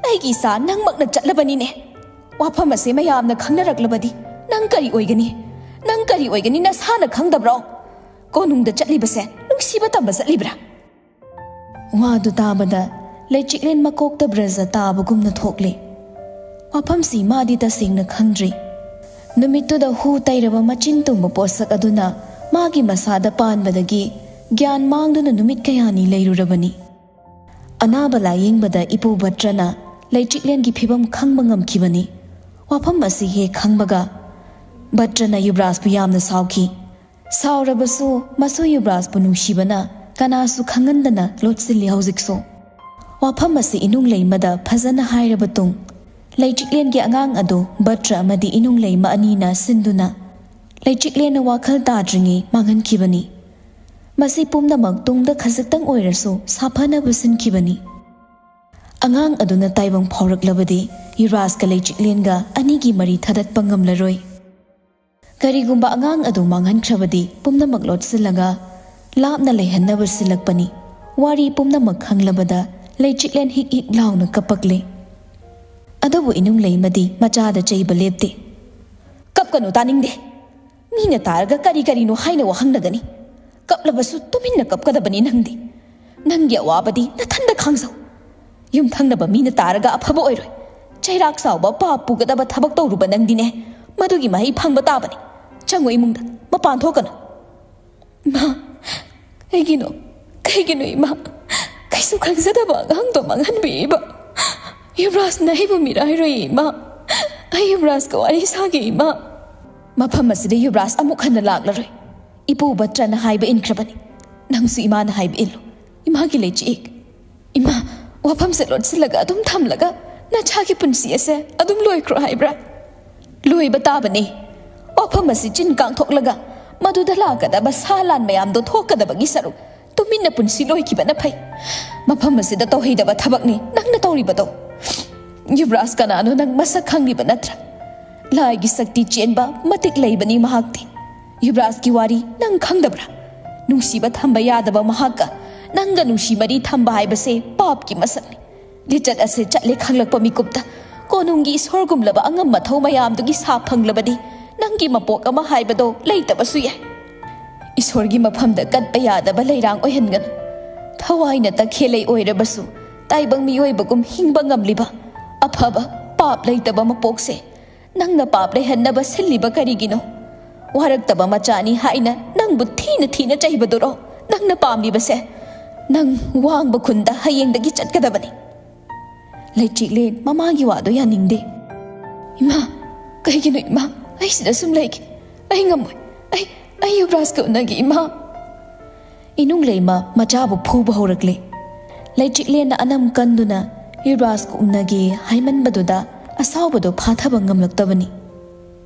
ꯑꯩꯒꯤ ꯏꯆꯥ ꯅꯪꯃꯛꯅ ꯆꯠꯂꯕꯅꯤꯅꯦ꯫ ꯋꯥꯐꯝ ꯑꯁꯦ ꯃꯌꯥꯝꯅ ꯈꯪꯅꯔꯛꯂꯕꯗꯤ ꯅꯪ ꯀꯔꯤ ꯑꯣꯏꯒꯅꯤ? ꯅꯪ ꯀꯔꯤ ꯑꯣꯏꯒꯅꯤ ꯅꯁꯥꯅ ꯈꯪꯗꯕ꯭ꯔꯣ? ꯀꯣꯅꯨꯡꯗ ꯆꯠꯂꯤꯕꯁꯦ ꯅꯨꯡꯁꯤꯕ ꯇꯝꯕ ꯆꯠꯂꯤꯕ꯭ꯔꯥ?" ꯋꯥꯗꯨ ꯇꯥꯕꯗ ꯂꯩꯆꯤꯛꯂꯦꯟ ꯃꯀꯣꯛꯇ ꯕ꯭ꯔꯖ ꯇꯥꯕꯒꯨꯝꯅ ꯊꯣꯛꯂꯦ꯫ ꯋꯥꯐꯝꯁꯤ ꯃꯥꯗꯤ ꯇꯁꯦꯡꯅ ꯈꯪꯗ꯭ꯔꯤ꯫ ꯅꯨꯃꯤꯠꯇꯨꯗ ꯍꯨ ꯇꯩꯔꯕ ꯃꯆꯤꯟ ꯇꯨꯝꯕ ꯄꯣꯠꯁꯛ ꯑꯗꯨꯅ ꯃꯥꯒꯤ ꯃꯁꯥꯗ ꯄꯥꯟꯕꯗꯒꯤ ꯒ꯭ꯌꯥꯟ ꯃꯥꯡꯗꯨꯅ ꯅꯨꯃꯤꯠ ꯀꯌꯥꯅꯤ ꯂꯩꯔꯨꯔꯕꯅꯤ꯫ ꯑꯅꯥꯕ ꯂꯥꯌꯦꯡꯕꯗ ꯏꯄꯨ ꯚꯠꯇ꯭ꯔꯅ ꯂꯩꯆꯤꯛꯂꯦꯟꯒꯤ ꯐꯤꯚꯝ ꯈꯪꯕ ꯉꯝꯈꯤꯕꯅꯤ꯫ ꯋꯥꯐꯝ ꯑꯁꯤ ꯍꯦꯛ ꯈꯪꯕꯒ ꯚꯠꯇ꯭ꯔꯅ ꯌꯨꯕꯔꯥꯖꯄꯨ ꯌꯥꯝꯅ ꯁꯥꯎꯈꯤ꯫ ꯁꯥꯎꯔꯕꯁꯨ ꯃꯁꯨ ꯌꯨꯕꯔꯥꯖꯄꯨ ꯅꯨꯡꯁꯤꯕꯅ ꯀꯅꯥꯁꯨ ꯈꯪꯍꯟꯗꯅ ꯂꯣꯠꯁꯤꯜꯂꯤ ꯍꯧꯖꯤꯛꯁꯨ꯫ ꯋꯥꯐꯝ ꯑꯁꯤ ꯏꯅꯨꯡ ꯂꯩꯃꯗ ꯐꯖꯅ ꯍꯥꯏꯔꯕ ꯇꯨꯡ, ꯂꯩꯆꯤꯛꯂꯦꯟꯒꯤ ꯑꯉꯥꯡ ꯑꯗꯨ ꯚꯠꯇ꯭ꯔ ꯑꯃꯗꯤ ꯏꯅꯨꯡ ꯂꯩꯃ ꯑꯅꯤꯅ ꯁꯤꯟꯗꯨꯅ ꯂꯩꯆꯤꯛꯂꯦꯟꯅ ꯋꯥꯈꯜ ꯇꯥꯗ꯭ꯔꯤꯉꯩ ꯃꯥꯡꯍꯟꯈꯤꯕꯅꯤ꯫ ꯃꯁꯤ ꯄꯨꯝꯅꯃꯛ ꯇꯨꯡꯗ ꯈꯖꯤꯛꯇꯪ ꯑꯣꯏꯔꯁꯨ ꯁꯥꯐꯅꯕ ꯁꯤꯟꯈꯤꯕꯅꯤ꯫ ꯑꯉꯥꯡ ꯑꯗꯨꯅ ꯇꯥꯏꯕꯪ ꯐꯥꯎꯔꯛꯂꯕꯗꯤ ꯌꯨꯕꯔꯥꯖꯀ ꯂꯩꯆꯤꯛꯂꯦꯟꯒ ꯑꯅꯤꯒꯤ ꯃꯔꯤ ꯊꯗꯠꯄ ꯉꯝꯂꯔꯣꯏ꯫ ꯀꯔꯤꯒꯨꯝꯕ ꯑꯉꯥꯡ ꯑꯗꯨ ꯃꯥꯡꯍꯟꯈ꯭ꯔꯕꯗꯤ ꯄꯨꯝꯅꯃꯛ ꯂꯣꯠꯁꯤꯜꯂꯒ ꯂꯥꯞꯅ ꯂꯩꯍꯟꯅꯕ ꯁꯤꯜꯂꯛꯄꯅꯤ꯫ ꯋꯥꯔꯤ ꯄꯨꯝꯅꯃꯛ ꯈꯪꯂꯕꯗ ꯂꯩꯆꯤꯛꯂꯦꯟ ꯍꯤꯛ ꯍꯤꯛ ꯂꯥꯎꯅ ꯀꯞꯄꯛꯂꯦ꯫ ꯑꯗꯨꯕꯨ ꯏꯅꯨꯡ ꯂꯩꯃꯗꯤ ꯃꯆꯥꯗ ꯆꯩꯕ ꯂꯦꯞꯇꯦ꯫ "ꯀꯞꯀꯅꯨ, ꯇꯥꯅꯤꯡꯗꯦ꯫ ꯃꯤꯅ ꯇꯥꯔꯒ ꯀꯔꯤ ꯀꯔꯤꯅꯣ ꯍꯥꯏꯅ ꯋꯥꯍꯪꯅꯒꯅꯤ꯫ ꯀꯞꯂꯕꯁꯨ ꯇꯨꯃꯤꯟꯅ ꯀꯞꯀꯗꯕꯅꯤ ꯅꯪꯗꯤ꯫ ꯅꯪꯒꯤ ꯑꯋꯥꯕꯗꯤ ꯅꯊꯟꯗ ꯈꯥꯡꯖꯧ꯫ ꯌꯨꯝꯊꯪꯅꯕ ꯃꯤꯅ ꯇꯥꯔꯒ ꯑꯐꯕ ꯑꯣꯏꯔꯣꯏ꯫ ꯆꯩꯔꯥꯛ ꯆꯥꯎꯕ ꯄꯥꯞ ꯄꯨꯒꯗꯕ ꯊꯕꯛ ꯇꯧꯔꯨꯕ ꯅꯪꯗꯤꯅꯦ, ꯃꯗꯨꯒꯤ ꯃꯍꯩ ꯐꯪꯕ ꯇꯥꯕꯅꯤ꯫ ꯆꯪꯉꯨ ꯏꯃꯨꯡꯗ, ꯃꯄꯥꯟ ꯊꯣꯛꯀꯅꯨ꯫" "ꯏꯃꯥ, ꯀꯩꯒꯤꯅꯣ? ꯀꯩꯒꯤꯅꯣ ꯏꯃꯥ? ꯀꯩꯁꯨ ꯈꯪꯖꯗꯕ ꯑꯉꯥꯡꯗꯣ ꯃꯥꯡꯍꯟꯕꯤꯔꯤꯕ꯫ ꯌꯨꯕꯔꯥꯖꯅ ꯑꯩꯕꯨ ꯃꯤꯔꯥꯏꯔꯣꯏ ꯏꯃꯥ꯫ ꯑꯩ ꯌꯨꯕꯔꯥꯖꯀ ꯋꯥꯔꯤ ꯁꯥꯒꯦ ꯏꯃꯥ꯫ ꯃꯐꯝ ꯑꯁꯤꯗ ꯌꯨꯕꯔꯥꯖ ꯑꯃꯨꯛ ꯍꯟꯅ ꯂꯥꯛꯂꯔꯣꯏ꯫ ꯏꯄꯨ ꯚꯠꯇ꯭ꯔꯅ ꯍꯥꯏꯕ ꯏꯟꯈ꯭ꯔꯕꯅꯤ꯫ ꯅꯪꯁꯨ ꯏꯃꯥꯅ ꯍꯥꯏꯕ ꯏꯜꯂꯨ꯫ ꯏꯃꯥꯒꯤ ꯂꯩꯆꯦꯛ꯫ ꯏꯃꯥ, ꯋꯥꯐꯝꯁꯦ ꯂꯣꯠꯁꯤꯜꯂꯒ ꯑꯗꯨꯝ ꯊꯝꯂꯒ ꯅꯆꯥꯒꯤ ꯄꯨꯟꯁꯤ ꯑꯁꯦ ꯑꯗꯨꯝ ꯂꯣꯏꯈ꯭ꯔꯣ ꯍꯥꯏꯕ꯭ꯔꯥ? ꯂꯣꯏꯕ ꯇꯥꯕꯅꯤ꯫ ꯋꯥꯐꯝ ꯑꯁꯤ ꯆꯤꯟ ꯀꯥꯡꯊꯣꯛꯂꯒ ꯃꯗꯨꯗ ꯂꯥꯛꯀꯗꯕ ꯁꯥ ꯂꯥꯟ ꯃꯌꯥꯝꯗꯣ ꯊꯣꯛꯀꯗꯕꯒꯤ ꯁꯔꯨꯛ ꯇꯨꯃꯤꯟꯅ ꯄꯨꯟꯁꯤ ꯂꯣꯏꯈꯤꯕꯅ ꯐꯩ꯫ ꯃꯐꯝ ꯑꯁꯤꯗ ꯇꯧꯍꯩꯗꯕ ꯊꯕꯛꯅꯤ ꯅꯪꯅ ꯇꯧꯔꯤꯕꯗꯣ꯫ ꯌꯨꯕꯔꯥꯖ ꯀꯅꯥꯅꯣ ꯅꯪ ꯃꯁꯛ ꯈꯪꯂꯤꯕ ꯅꯠꯇ꯭ꯔꯥ? ꯂꯥꯏꯒꯤ ꯁꯛꯇꯤ ꯆꯦꯟꯕ ꯃꯇꯤꯛ ꯂꯩꯕꯅꯤ ꯃꯍꯥꯛꯇꯤ꯫ ꯌꯨꯕꯔꯥꯖꯀꯤ ꯋꯥꯔꯤ ꯅꯪ ꯈꯪꯗꯕ꯭ꯔꯥ? ꯅꯨꯡꯁꯤꯕ ꯊꯝꯕ ꯌꯥꯗꯕ ꯃꯍꯥꯛꯀ ꯅꯪꯒ ꯅꯨꯡꯁꯤ ꯃꯔꯤ ꯊꯝꯕ ꯍꯥꯏꯕꯁꯦ ꯄꯥꯞꯀꯤ ꯃꯁꯛꯅꯤ꯫ ꯂꯤꯆꯠ ꯑꯁꯦ ꯆꯠꯂꯦ ꯈꯪꯂꯛꯄ ꯃꯤꯀꯨꯞꯇ ꯀꯣꯅꯨꯡꯒꯤ ꯏꯁꯣꯔꯒꯨꯝꯂꯕ ꯑꯉꯝ ꯃꯊꯧ ꯃꯌꯥꯝꯗꯨꯒꯤ ꯁꯥ ꯐꯪꯂꯕꯗꯤ ꯅꯪꯒꯤ ꯃꯄꯣꯛ ꯑꯃ ꯍꯥꯏꯕꯗꯣ ꯂꯩꯇꯕꯁꯨ ꯌꯥꯏ꯫ ꯏꯁꯣꯔꯒꯤ ꯃꯐꯝꯗ ꯀꯠꯄ ꯌꯥꯗꯕ ꯂꯩꯔꯥꯡ ꯑꯣꯏꯍꯟꯒꯅꯨ꯫ ꯊꯋꯥꯏꯅ ꯇꯈꯦꯜꯂꯩ ꯑꯣꯏꯔꯕꯁꯨ ꯇꯥꯏꯕꯪ ꯃꯤꯑꯣꯏꯕꯒꯨꯝ ꯍꯤꯡꯕ ꯉꯝꯂꯤꯕ ꯑꯐꯕ ꯄꯥꯞ ꯂꯩꯇꯕ ꯃꯄꯣꯛꯁꯦ ꯅꯪꯅ ꯄꯥꯞ ꯂꯩꯍꯟꯅꯕ ꯁꯤꯜꯂꯤꯕ ꯀꯔꯤꯒꯤꯅꯣ? ꯋꯥꯔꯛꯇꯕ ꯃꯆꯥꯅꯤ ꯍꯥꯏꯅ ꯅꯪꯕꯨ ꯊꯤꯅ ꯊꯤꯅ ꯆꯩꯕꯗꯨꯔꯣ ꯅꯪꯅ ꯄꯥꯝꯂꯤꯕꯁꯦ? ꯅꯪ ꯋꯥꯡꯕ ꯈꯨꯟꯗ ꯍꯌꯦꯡꯗꯒꯤ ꯆꯠꯀꯗꯕꯅꯤ꯫ ꯂꯩꯆꯤꯛꯂꯦꯟ ꯃꯃꯥꯒꯤ ꯋꯥꯗꯣ ꯌꯥꯅꯤꯡꯗꯦ꯫ "ꯏꯃꯥ, ꯀꯩꯒꯤꯅꯣ ꯏꯃꯥ? ꯑꯩ ꯁꯤꯗ ꯁꯨꯝ ꯂꯩꯒꯦ꯫ ꯑꯩ ꯉꯝꯃꯣꯏ꯫ ꯑꯩ, ꯑꯩ ꯌꯨꯕꯔꯥꯖꯀ ꯎꯅꯒꯦ ꯏꯃꯥ꯫" ꯏꯅꯨꯡ ꯂꯩꯃ ꯃꯆꯥꯕꯨ ꯐꯨꯕ ꯍꯧꯔꯛꯂꯦ꯫ ꯂꯩꯆꯤꯛꯂꯦꯟꯅ ꯑꯅꯝ ꯀꯟꯗꯨꯅ ꯌꯨꯕꯔꯥꯖꯀ ꯎꯅꯒꯦ ꯍꯥꯏꯃꯟꯕꯗꯨꯗ ꯑꯁꯥꯎꯕꯗꯣ ꯐꯥꯊꯕ ꯉꯝꯂꯛꯇꯕꯅꯤ꯫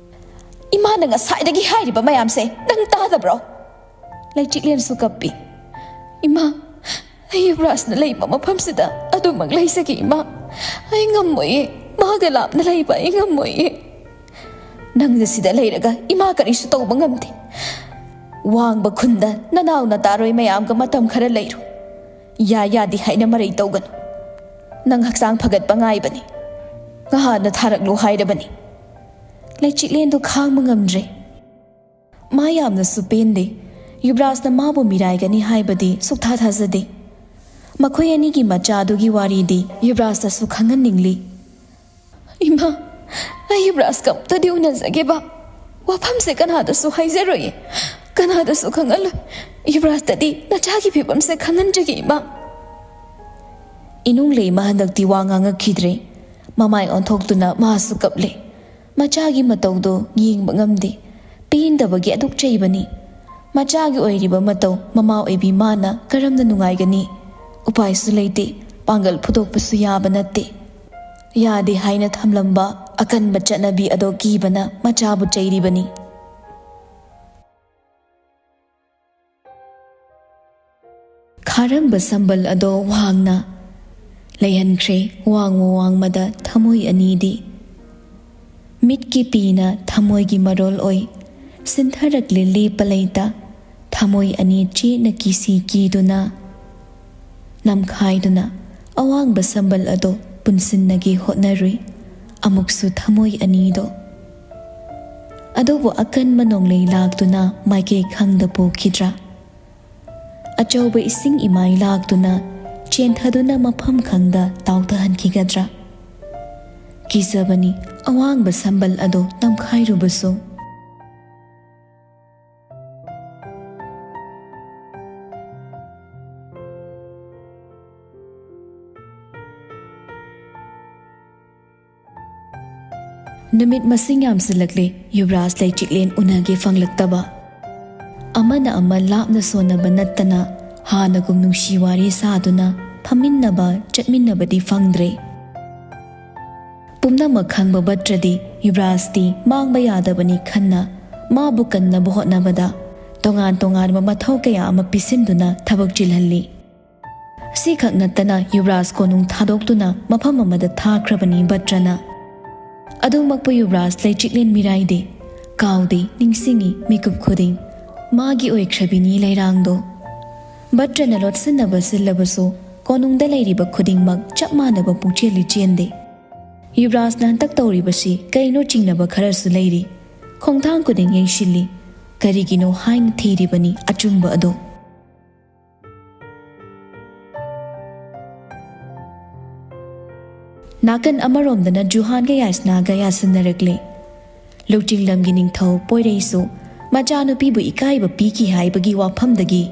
"ꯏꯃꯥꯅ ꯉꯁꯥꯏꯗꯒꯤ ꯍꯥꯏꯔꯤꯕ ꯃꯌꯥꯝꯁꯦ ꯅꯪ ꯇꯥꯗꯕ꯭ꯔꯣ?" ꯂꯩꯆꯤꯛꯂꯦꯟꯁꯨ ꯀꯞꯄꯤ꯫ "ꯏꯃꯥ, ꯑꯩ ꯌꯨꯕꯔꯥꯖꯅ ꯂꯩꯕ ꯃꯐꯝꯁꯤꯗ ꯑꯗꯨꯃꯛ ꯂꯩꯖꯒꯦ ꯏꯃꯥ꯫ ꯑꯩ ꯉꯝꯃꯣꯏꯌꯦ꯫ ꯃꯥꯒ ꯂꯥꯞꯅ ꯂꯩꯕ ꯑꯩ ꯉꯝꯃꯣꯏꯌꯦ꯫" "ꯅꯪꯅ ꯁꯤꯗ ꯂꯩꯔꯒ ꯏꯃꯥ ꯀꯔꯤꯁꯨ ꯇꯧꯕ ꯉꯝꯗꯦ꯫ ꯋꯥꯡꯕ ꯈꯨꯟꯗ ꯅꯅꯥꯎ ꯅꯇꯥꯔꯣꯏ ꯃꯌꯥꯝꯒ ꯃꯇꯝ ꯈꯔ ꯂꯩꯔꯨ꯫ ꯌꯥ ꯌꯥꯗꯦ ꯍꯥꯏꯅ ꯃꯔꯩ ꯇꯧꯒꯅꯨ꯫ ꯅꯪ ꯍꯛꯆꯥꯡ ꯐꯒꯠꯄ ꯉꯥꯏꯕꯅꯤ꯫ ꯉꯍꯥꯟꯅ ꯊꯥꯔꯛꯂꯣ ꯍꯥꯏꯔꯕꯅꯤ꯫" ꯂꯩꯆꯤꯛꯂꯦꯟꯗꯨ ꯈꯥꯡꯕ ꯉꯝꯗ꯭ꯔꯦ꯫ ꯃꯥ ꯌꯥꯝꯅꯁꯨ ꯄꯦꯟꯗꯦ꯫ ꯌꯨꯕꯔꯥꯖꯅ ꯃꯥꯕꯨ ꯃꯤꯔꯥꯏꯒꯅꯤ ꯍꯥꯏꯕꯗꯤ ꯁꯨꯛꯊꯥ ꯊꯥꯖꯗꯦ꯫ ꯃꯈꯣꯏ ꯑꯅꯤꯒꯤ ꯃꯆꯥꯗꯨꯒꯤ ꯋꯥꯔꯤꯗꯤ ꯌꯨꯕꯔꯥꯖꯇꯁꯨ ꯈꯪꯍꯟꯅꯤꯡꯂꯤ꯫ "ꯏꯃꯥ, ꯑꯩ ꯌꯨꯕꯔꯥꯖꯀ ꯑꯝꯇꯗꯤ ꯎꯅꯖꯒꯦꯕ꯫ ꯋꯥꯐꯝꯁꯦ ꯀꯅꯥꯗꯁꯨ ꯍꯥꯏꯖꯔꯣꯏꯌꯦ꯫ ꯀꯅꯥꯗꯁꯨ ꯈꯪꯍꯜꯂꯣꯏ꯫ ꯌꯨꯕꯔꯥꯖꯇꯗꯤ ꯅꯆꯥꯒꯤ ꯐꯤꯕꯝꯁꯦ ꯈꯪꯍꯟꯖꯒꯦ ꯏꯃꯥ꯫" ꯏꯅꯨꯡ ꯂꯩꯃ ꯍꯟꯗꯛꯇꯤ ꯋꯥ ꯉꯥꯡꯉꯛꯈꯤꯗ꯭ꯔꯦ꯫ ꯃꯃꯥꯏ ꯑꯣꯟꯊꯣꯛꯇꯨꯅ ꯃꯥꯁꯨ ꯀꯞꯂꯦ꯫ ꯃꯆꯥꯒꯤ ꯃꯇꯧꯗꯣ ꯌꯦꯡꯕ ꯉꯝꯗꯦ꯫ ꯄꯦꯟꯗꯕꯒꯤ ꯑꯗꯨꯛ ꯆꯩꯕꯅꯤ꯫ ꯃꯆꯥꯒꯤ ꯑꯣꯏꯔꯤꯕ ꯃꯇꯧ ꯃꯃꯥ ꯑꯣꯏꯕꯤ ꯃꯥꯅ ꯀꯔꯝꯅ ꯅꯨꯡꯉꯥꯏꯒꯅꯤ? ꯎꯄꯥꯏꯁꯨ ꯂꯩꯇꯦ꯫ ꯄꯥꯡꯒꯜ ꯐꯨꯗꯣꯛꯄꯁꯨ ꯌꯥꯕ ꯅꯠꯇꯦ꯫ ꯌꯥꯗꯦ ꯍꯥꯏꯅ ꯊꯝꯂꯝꯕ ꯑꯀꯟꯕ ꯆꯠꯅꯕꯤ ꯑꯗꯣ ꯀꯤꯕꯅ ꯃꯆꯥꯕꯨ ꯆꯩꯔꯤꯕꯅꯤ꯫ ꯈꯥꯔꯝꯕ ꯁꯝꯕꯜ ꯑꯗꯣ ꯋꯥꯡꯅ ꯂꯩꯍꯟꯈ꯭ꯔꯦ꯫ ꯋꯥꯡꯃ ꯋꯥꯡꯃꯗ ꯊꯃꯣꯏ ꯑꯅꯤꯗꯤ꯫ ꯃꯤꯠꯀꯤ ꯄꯤꯅ ꯊꯃꯣꯏꯒꯤ ꯃꯔꯣꯜ ꯑꯣꯏ꯫ ꯁꯤꯟꯊꯔꯛꯂꯦ ꯂꯦꯞꯄ ꯂꯩꯇ꯫ ꯊꯃꯣꯏ ꯑꯅꯤ ꯆꯦꯠꯅ ꯀꯤꯁꯤ ꯀꯤꯗꯨꯅ, ꯅꯝꯈꯥꯏꯗꯨꯅ ꯑꯋꯥꯡꯕ ꯁꯝꯕꯜ ꯑꯗꯣ ꯄꯨꯟꯁꯤꯟꯅꯒꯦ ꯍꯣꯠꯅꯔꯨꯏ꯫ ꯑꯃꯨꯛꯁꯨ ꯊꯃꯣꯏ ꯑꯅꯤꯗꯣ꯫ ꯑꯗꯨꯕꯨ ꯑꯀꯟꯕ ꯅꯣꯡꯂꯩ ꯂꯥꯛꯇꯨꯅ ꯃꯥꯏꯀꯩ ꯈꯪꯗ ꯄꯨꯈꯤꯗ꯭ꯔꯥ? ꯑꯆꯧꯕ ꯏꯁꯤꯡ ꯏꯃꯥꯏ ꯂꯥꯛꯇꯨꯅ ꯆꯦꯟꯊꯗꯨꯅ ꯃꯐꯝ ꯈꯪꯗ ꯇꯥꯎꯊꯍꯟꯈꯤꯒꯗ꯭ꯔꯥ? ꯀꯤꯖꯕꯅꯤ ꯑꯋꯥꯡꯕ ꯁꯝꯕꯜ ꯑꯗꯣ ꯅꯝꯈꯥꯏꯔꯨꯕꯁꯨ꯫ ꯅꯨꯃꯤꯠ ꯃꯁꯤꯡ ꯌꯥꯝꯁꯤꯜꯂꯛꯂꯦ ꯌꯨꯕꯔꯥꯖ ꯂꯩꯆꯤꯛꯂꯦꯟ ꯎꯅꯒꯦ ꯐꯪꯂꯛꯇꯕ꯫ ꯑꯃꯅ ꯑꯃ ꯂꯥꯞꯅ ꯁꯣꯟꯅꯕ ꯅꯠꯇꯅ ꯍꯥꯟꯅꯒꯨꯝ ꯅꯨꯡꯁꯤ ꯋꯥꯔꯤ ꯁꯥꯗꯨꯅ ꯐꯝꯃꯤꯟꯅꯕ ꯆꯠꯃꯤꯟꯅꯕꯗꯤ ꯐꯪꯗ꯭ꯔꯦ꯫ ꯄꯨꯝꯅꯃꯛ ꯈꯪꯕ ꯕꯠꯇ꯭ꯔꯗꯤ ꯌꯨꯕꯔꯥꯖꯇꯤ ꯃꯥꯡꯕ ꯌꯥꯗꯕꯅꯤ ꯈꯟꯅ ꯃꯥꯕꯨ ꯀꯟꯅꯕ ꯍꯣꯠꯅꯕꯗ ꯇꯣꯉꯥꯟ ꯇꯣꯉꯥꯟꯕ ꯃꯊꯧ ꯀꯌꯥ ꯑꯃ ꯄꯤꯁꯤꯟꯗꯨꯅ ꯊꯕꯛ ꯆꯤꯜꯍꯜꯂꯤ꯫ ꯑꯁꯤꯈꯛ ꯅꯠꯇꯅ ꯌꯨꯕꯔꯥꯖ ꯀꯣꯅꯨꯡ ꯊꯥꯗꯣꯛꯇꯨꯅ ꯃꯐꯝ ꯑꯃꯗ ꯊꯥꯈ꯭ꯔꯕꯅꯤ ꯕꯠꯇ꯭ꯔꯅ꯫ ꯑꯗꯨꯃꯛꯄꯨ ꯌꯨꯕꯔꯥꯖ ꯂꯩꯆꯤꯛꯂꯦꯟ ꯃꯤꯔꯥꯏꯗꯦ, ꯀꯥꯎꯗꯦ, ꯅꯤꯡꯁꯤꯡꯉꯤ ꯃꯤꯀꯨꯞ ꯈꯨꯗꯤꯡ꯫ ꯃꯥꯒꯤ ꯑꯣꯏꯈ꯭ꯔꯕꯤꯅꯤ ꯂꯩꯔꯥꯡꯗꯣ꯫ ꯕꯠꯇ꯭ꯔꯅ ꯂꯣꯠꯁꯤꯟꯅꯕ ꯁꯤꯜꯂꯕꯁꯨ ꯀꯣꯅꯨꯡꯗ ꯂꯩꯔꯤꯕ ꯈꯨꯗꯤꯡꯃꯛ ꯆꯞ ꯃꯥꯟꯅꯕ ꯄꯨꯛꯆꯦꯜꯂꯤ ꯆꯦꯟꯗꯦ꯫ ꯌꯨꯕꯔꯥꯖꯅ ꯍꯟꯇꯛ ꯇꯧꯔꯤꯕꯁꯤ ꯀꯩꯅꯣ ꯆꯤꯡꯅꯕ ꯈꯔꯁꯨ ꯂꯩꯔꯤ꯫ ꯈꯣꯡꯊꯥꯡ ꯈꯨꯗꯤꯡ ꯌꯦꯡꯁꯤꯜꯂꯤ꯫ ꯀꯔꯤꯒꯤꯅꯣ ꯍꯥꯏꯅ ꯊꯤꯔꯤꯕꯅꯤ ꯑꯆꯨꯝꯕ ꯑꯗꯣ꯫ ꯅꯥꯀꯟ ꯑꯃꯔꯣꯝꯗꯅ ꯖꯨꯍꯥꯟꯒ ꯌꯥꯏꯁꯅꯥꯒ ꯌꯥꯁꯤꯟꯅꯔꯛꯂꯦ꯫ ꯂꯨꯆꯤꯡꯂꯝꯒꯤ ꯅꯤꯡꯊꯧ ꯄꯣꯏꯔꯩꯁꯨ ꯃꯆꯥꯅꯨꯄꯤꯕꯨ ꯏꯀꯥꯏꯕ ꯄꯤꯈꯤ ꯍꯥꯏꯕꯒꯤ ꯋꯥꯐꯝꯗꯒꯤ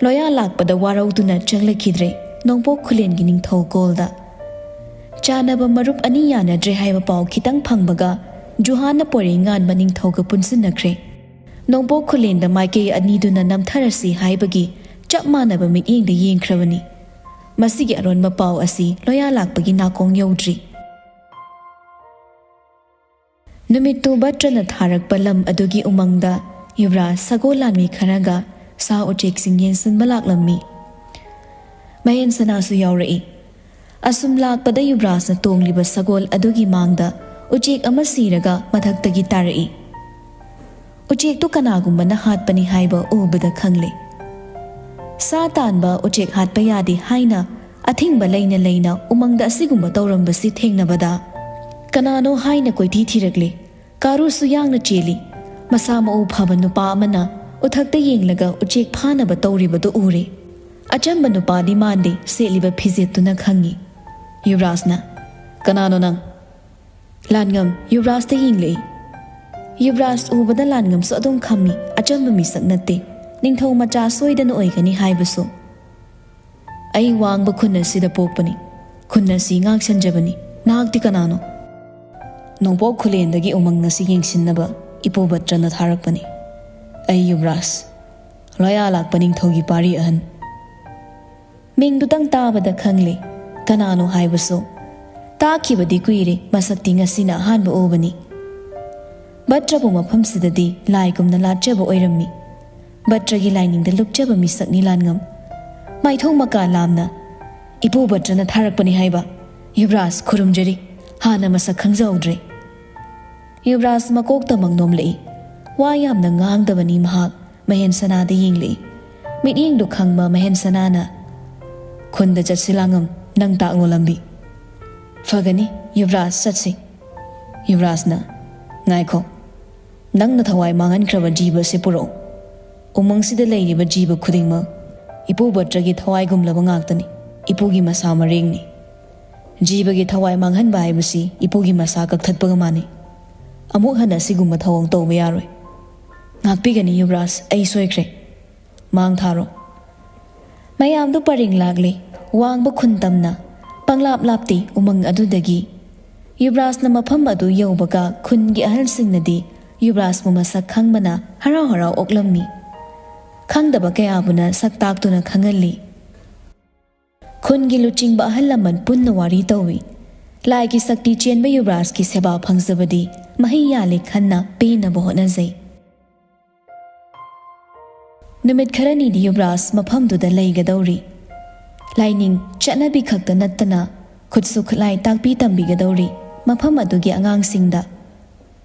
ꯂꯣꯌꯥ ꯂꯥꯛꯄꯗ ꯋꯥꯔꯧꯗꯨꯅ ꯆꯪꯂꯛꯈꯤꯗ꯭ꯔꯦ꯫ ꯅꯣꯡꯄꯣꯛ ꯈꯨꯂꯦꯟꯒꯤ ꯅꯤꯡꯊꯧ ꯀꯣꯜꯗ꯫ ꯆꯥꯟꯅꯕ ꯃꯔꯨꯞ ꯑꯅꯤ ꯌꯥꯅꯗ꯭ꯔꯦ ꯍꯥꯏꯕ ꯄꯥꯎ ꯈꯤꯇꯪ ꯐꯪꯕꯒ ꯖꯨꯍꯥꯟꯅ ꯄꯣꯏꯔꯩꯉꯥꯟꯕ ꯅꯤꯡꯊꯧꯒ ꯄꯨꯟꯁꯤꯟꯅꯈ꯭ꯔꯦ꯫ ꯅꯣꯡꯄꯣꯛ ꯈꯨꯂꯦꯟꯗ ꯃꯥꯏꯀꯩ ꯑꯅꯤꯗꯨꯅ ꯅꯝꯊꯔꯁꯤ ꯍꯥꯏꯕꯒꯤ ꯆꯞ ꯃꯥꯟꯅꯕ ꯃꯤꯠꯌꯦꯡꯗ ꯌꯦꯡꯈ꯭ꯔꯕꯅꯤ꯫ ꯃꯁꯤꯒꯤ ꯑꯔꯣꯟꯕ ꯄꯥꯎ ꯑꯁꯤ ꯂꯣꯌꯥ ꯂꯥꯛꯄꯒꯤ ꯅꯥꯀꯣꯡ ꯌꯧꯗ꯭ꯔꯤ꯫ ꯅꯨꯃꯤꯠꯇꯨ ꯚꯠꯇ꯭ꯔꯅ ꯊꯥꯔꯛꯄ ꯂꯝ ꯑꯗꯨꯒꯤ ꯎꯃꯪꯗ ꯌꯨꯕ꯭ꯔꯥꯖ ꯁꯒꯣꯜ ꯂꯥꯟꯃꯤ ꯈꯔꯒ ꯁꯥ ꯎꯆꯦꯛꯁꯤꯡ ꯌꯦꯡꯁꯤꯟꯕ ꯂꯥꯛꯂꯝꯃꯤ꯫ ꯃꯍꯦꯟ ꯁꯅꯥꯁꯨ ꯌꯥꯎꯔꯛꯏ꯫ ꯑꯁꯨꯝ ꯂꯥꯛꯄꯗ ꯌꯨꯕ꯭ꯔꯥꯖꯅ ꯇꯣꯡꯂꯤꯕ ꯁꯒꯣꯜ ꯑꯗꯨꯒꯤ ꯃꯥꯡꯗ ꯎꯆꯦꯛ ꯑꯃ ꯁꯤꯔꯒ ꯃꯊꯛꯇꯒꯤ ꯇꯥꯔꯛꯏ꯫ ꯎꯆꯦꯛꯇꯨ ꯀꯅꯥꯒꯨꯝꯕꯅ ꯍꯥꯠꯄꯅꯤ ꯍꯥꯏꯕ ꯎꯕꯗ ꯈꯪꯂꯦ꯫ ꯁꯥ ꯇꯥꯟꯕ ꯎꯆꯦꯛ ꯍꯥꯠꯄ ꯌꯥꯗꯦ ꯍꯥꯏꯅ ꯑꯊꯤꯡꯕ ꯂꯩꯅ ꯂꯩꯅ ꯎꯃꯪꯗ ꯑꯁꯤꯒꯨꯝꯕ ꯇꯧꯔꯝꯕꯁꯤ ꯊꯦꯡꯅꯕꯗ, ꯀꯅꯥꯅꯣ ꯍꯥꯏꯅ ꯀꯣꯏꯊꯤ ꯊꯤꯔꯛꯂꯦ꯫ ꯀꯥꯔꯨꯁꯨ ꯌꯥꯡꯅ ꯆꯦꯜꯂꯤ꯫ ꯃꯁꯥ ꯃꯎ ꯐꯕ ꯅꯨꯄꯥ ꯑꯃꯅ ꯎꯊꯛꯇ ꯌꯦꯡꯂꯒ ꯎꯆꯦꯛ ꯐꯥꯅꯕ ꯇꯧꯔꯤꯕꯗꯨ ꯎꯔꯦ꯫ ꯑꯆꯝꯕ ꯅꯨꯄꯥꯗꯤ ꯃꯥꯟꯗꯦ, ꯁꯦꯠꯂꯤꯕ ꯐꯤꯖꯦꯠꯇꯨꯅ ꯈꯪꯉꯤ꯫ ꯌꯨꯕ꯭ꯔꯥꯖꯅ, "ꯀꯅꯥꯅꯣ ꯅꯪ?" ꯂꯥꯟꯉꯝ ꯌꯨꯕ꯭ꯔꯥꯖꯇ ꯌꯦꯡꯂꯛꯏ꯫ ꯌꯨꯕ꯭ꯔꯥꯖ ꯎꯕꯗ ꯂꯥꯟꯉꯝꯁꯨ ꯑꯗꯨꯝ ꯈꯝꯃꯤ, ꯑꯆꯝꯕ ꯃꯤꯁꯛ ꯅꯠꯇꯦ꯫ ꯅꯤꯡꯊꯧ ꯃꯆꯥ ꯁꯣꯏꯗꯅ ꯑꯣꯏꯒꯅꯤ ꯍꯥꯏꯕꯁꯨ꯫ "ꯑꯩ ꯋꯥꯡꯕ ꯈꯨꯟ ꯑꯁꯤꯗ ꯄꯣꯛꯄꯅꯤ꯫ ꯈꯨꯟ ꯑꯁꯤ ꯉꯥꯛ ꯁꯦꯟꯖꯕꯅꯤ꯫ ꯅꯍꯥꯛꯇꯤ ꯀꯅꯥꯅꯣ?" "ꯅꯣꯡꯄꯣꯛ ꯈꯨꯂꯦꯟꯗꯒꯤ ꯎꯃꯪ ꯑꯁꯤ ꯌꯦꯡꯁꯤꯟꯅꯕ ꯏꯄꯨ ꯚꯠꯇ꯭ꯔꯅ ꯊꯥꯔꯛꯄꯅꯤ꯫ ꯑꯩ ꯌꯨꯕ꯭ꯔꯥꯖ, ꯂꯣꯌꯥ ꯂꯥꯛꯄ ꯅꯤꯡꯊꯧꯒꯤ ꯄꯥꯔꯤ ꯑꯍꯟ꯫" ꯃꯤꯡꯗꯨꯇꯪ ꯇꯥꯕꯗ ꯈꯪꯂꯦ ꯀꯅꯥꯅꯣ ꯍꯥꯏꯕꯁꯨ꯫ ꯇꯥꯈꯤꯕꯗꯤ ꯀꯨꯏꯔꯦ, ꯃꯁꯛꯇꯤ ꯉꯁꯤꯅ ꯑꯍꯥꯟꯕ ꯎꯕꯅꯤ꯫ ꯚꯠꯇ꯭ꯔꯕꯨ ꯃꯐꯝꯁꯤꯗꯗꯤ ꯂꯥꯏꯒꯨꯝꯅ ꯂꯥꯠꯆꯕ ꯑꯣꯏꯔꯝꯃꯤ꯫ ꯚꯠꯇ꯭ꯔꯒꯤ ꯂꯥꯏꯅꯤꯡꯗ ꯂꯨꯞꯆꯕ ꯃꯤꯁꯛꯅꯤ ꯂꯥꯟꯉꯝ꯫ ꯃꯥꯏꯊꯣꯡ ꯃꯀꯥ ꯂꯥꯝꯅ, "ꯏꯄꯨ ꯚꯠꯇ꯭ꯔꯅ ꯊꯥꯔꯛꯄꯅꯤ ꯍꯥꯏꯕ꯫ ꯌꯨꯕ꯭ꯔꯥꯖ, ꯈꯨꯔꯨꯝꯖꯔꯤ꯫ ꯍꯥꯟꯅ ꯃꯁꯛ ꯈꯪꯖꯍꯧꯗ꯭ꯔꯦ꯫" ꯌꯨꯕ꯭ꯔꯥꯖ ꯃꯀꯣꯛꯇꯃꯛ ꯅꯣꯝꯂꯛꯏ꯫ ꯋꯥ ꯌꯥꯝꯅ ꯉꯥꯡꯗꯕꯅꯤ ꯃꯍꯥꯛ꯫ ꯃꯍꯦꯟ ꯁꯅꯥꯗ ꯌꯦꯡꯂꯛꯏ꯫ ꯃꯤꯠꯌꯦꯡꯗꯨ ꯈꯪꯕ ꯃꯍꯦꯟ ꯁꯅꯥꯅ, "ꯈꯨꯟꯗ ꯆꯠꯁꯤ ꯂꯥꯡꯉꯝ, ꯅꯪ ꯇꯥꯛꯂꯣ ꯂꯝꯕꯤ꯫" "ꯐꯒꯅꯤ, ꯌꯨꯕ꯭ꯔꯥꯖ, ꯆꯠꯁꯤ꯫" ꯌꯨꯕ꯭ꯔꯥꯖꯅ, "ꯉꯥꯏꯈꯣ, ꯅꯪꯅ ꯊꯋꯥꯏ ꯃꯥꯡꯍꯟꯈ꯭ꯔꯕ ꯖꯤꯕ ꯑꯁꯤ ꯄꯨꯔꯛꯎ꯫ ꯎꯃꯪꯁꯤꯗ ꯂꯩꯔꯤꯕ ꯖꯤꯕ ꯈꯨꯗꯤꯡꯃꯛ ꯏꯄꯨ ꯚꯠꯇ꯭ꯔꯒꯤ ꯊꯋꯥꯏꯒꯨꯝꯂꯕ ꯉꯥꯛꯇꯅꯤ, ꯏꯄꯨꯒꯤ ꯃꯁꯥ ꯃꯔꯦꯡꯅꯤ꯫ ꯖꯤꯕꯒꯤ ꯊꯋꯥꯏ ꯃꯥꯡꯍꯟꯕ ꯍꯥꯏꯕꯁꯤ ꯏꯄꯨꯒꯤ ꯃꯁꯥ ꯀꯛꯊꯠꯄꯒ ꯃꯥꯟꯅꯩ꯫ ꯑꯃꯨꯛ ꯍꯟꯅ ꯑꯁꯤꯒꯨꯝꯕ ꯊꯧꯑꯣꯡ ꯇꯧꯕ ꯌꯥꯔꯣꯏ꯫" "ꯉꯥꯛꯄꯤꯒꯅꯤ ꯌꯨꯕ꯭ꯔꯥꯖ, ꯑꯩ ꯁꯣꯏꯈ꯭ꯔꯦ꯫" "ꯃꯥꯡ ꯊꯥꯔꯣ꯫" ꯃꯌꯥꯝꯗꯨ ꯄꯔꯦꯡ ꯂꯥꯛꯂꯤ꯫ ꯋꯥꯡꯕ ꯈꯨꯟ ꯇꯝꯅ ꯄꯪꯂꯥꯞ ꯂꯥꯞꯇꯦ ꯎꯃꯪ ꯑꯗꯨꯗꯒꯤ꯫ ꯌꯨꯕꯔꯥꯖꯅ ꯃꯐꯝ ꯑꯗꯨ ꯌꯧꯕꯒ ꯈꯨꯟꯒꯤ ꯑꯍꯜꯁꯤꯡꯅꯗꯤ ꯌꯨꯕꯔꯥꯖꯄꯨ ꯃꯁꯛ ꯈꯪꯕꯅ ꯍꯔꯥꯎ ꯍꯔꯥꯎ ꯑꯣꯛꯂꯝꯃꯤ꯫ ꯈꯪꯗꯕ ꯀꯌꯥꯕꯨꯅ ꯁꯛ ꯇꯥꯛꯇꯨꯅ ꯈꯪꯍꯜꯂꯤ꯫ ꯈꯨꯟꯒꯤ ꯂꯨꯆꯤꯡꯕ ꯑꯍꯜ ꯂꯃꯟ ꯄꯨꯟꯅ ꯋꯥꯔꯤ ꯇꯧꯏ꯫ ꯂꯥꯏꯒꯤ ꯁꯛꯇꯤ ꯆꯦꯟꯕ ꯌꯨꯕꯔꯥꯖꯀꯤ ꯁꯦꯕꯥ ꯐꯪꯖꯕꯗꯤ ꯃꯍꯩ ꯌꯥꯜꯂꯦ ꯈꯟꯅ ꯄꯦꯟꯅꯕ ꯍꯣꯠꯅꯖꯩ꯫ ꯅꯨꯃꯤꯠ ꯈꯔꯅꯤꯗꯤ ꯌꯨꯕꯔꯥꯖ ꯃꯐꯝꯗꯨꯗ ꯂꯩꯒꯗꯧꯔꯤ꯫ ꯂꯥꯏꯅꯤꯡ ꯆꯠꯅꯕꯤ ꯈꯛꯇ ꯅꯠꯇꯅ ꯈꯨꯠꯁꯨ ꯈꯨꯠꯂꯥꯏ ꯇꯥꯛꯄꯤ ꯇꯝꯕꯤꯒꯗꯧꯔꯤ ꯃꯐꯝ ꯑꯗꯨꯒꯤ ꯑꯉꯥꯡꯁꯤꯡꯗ꯫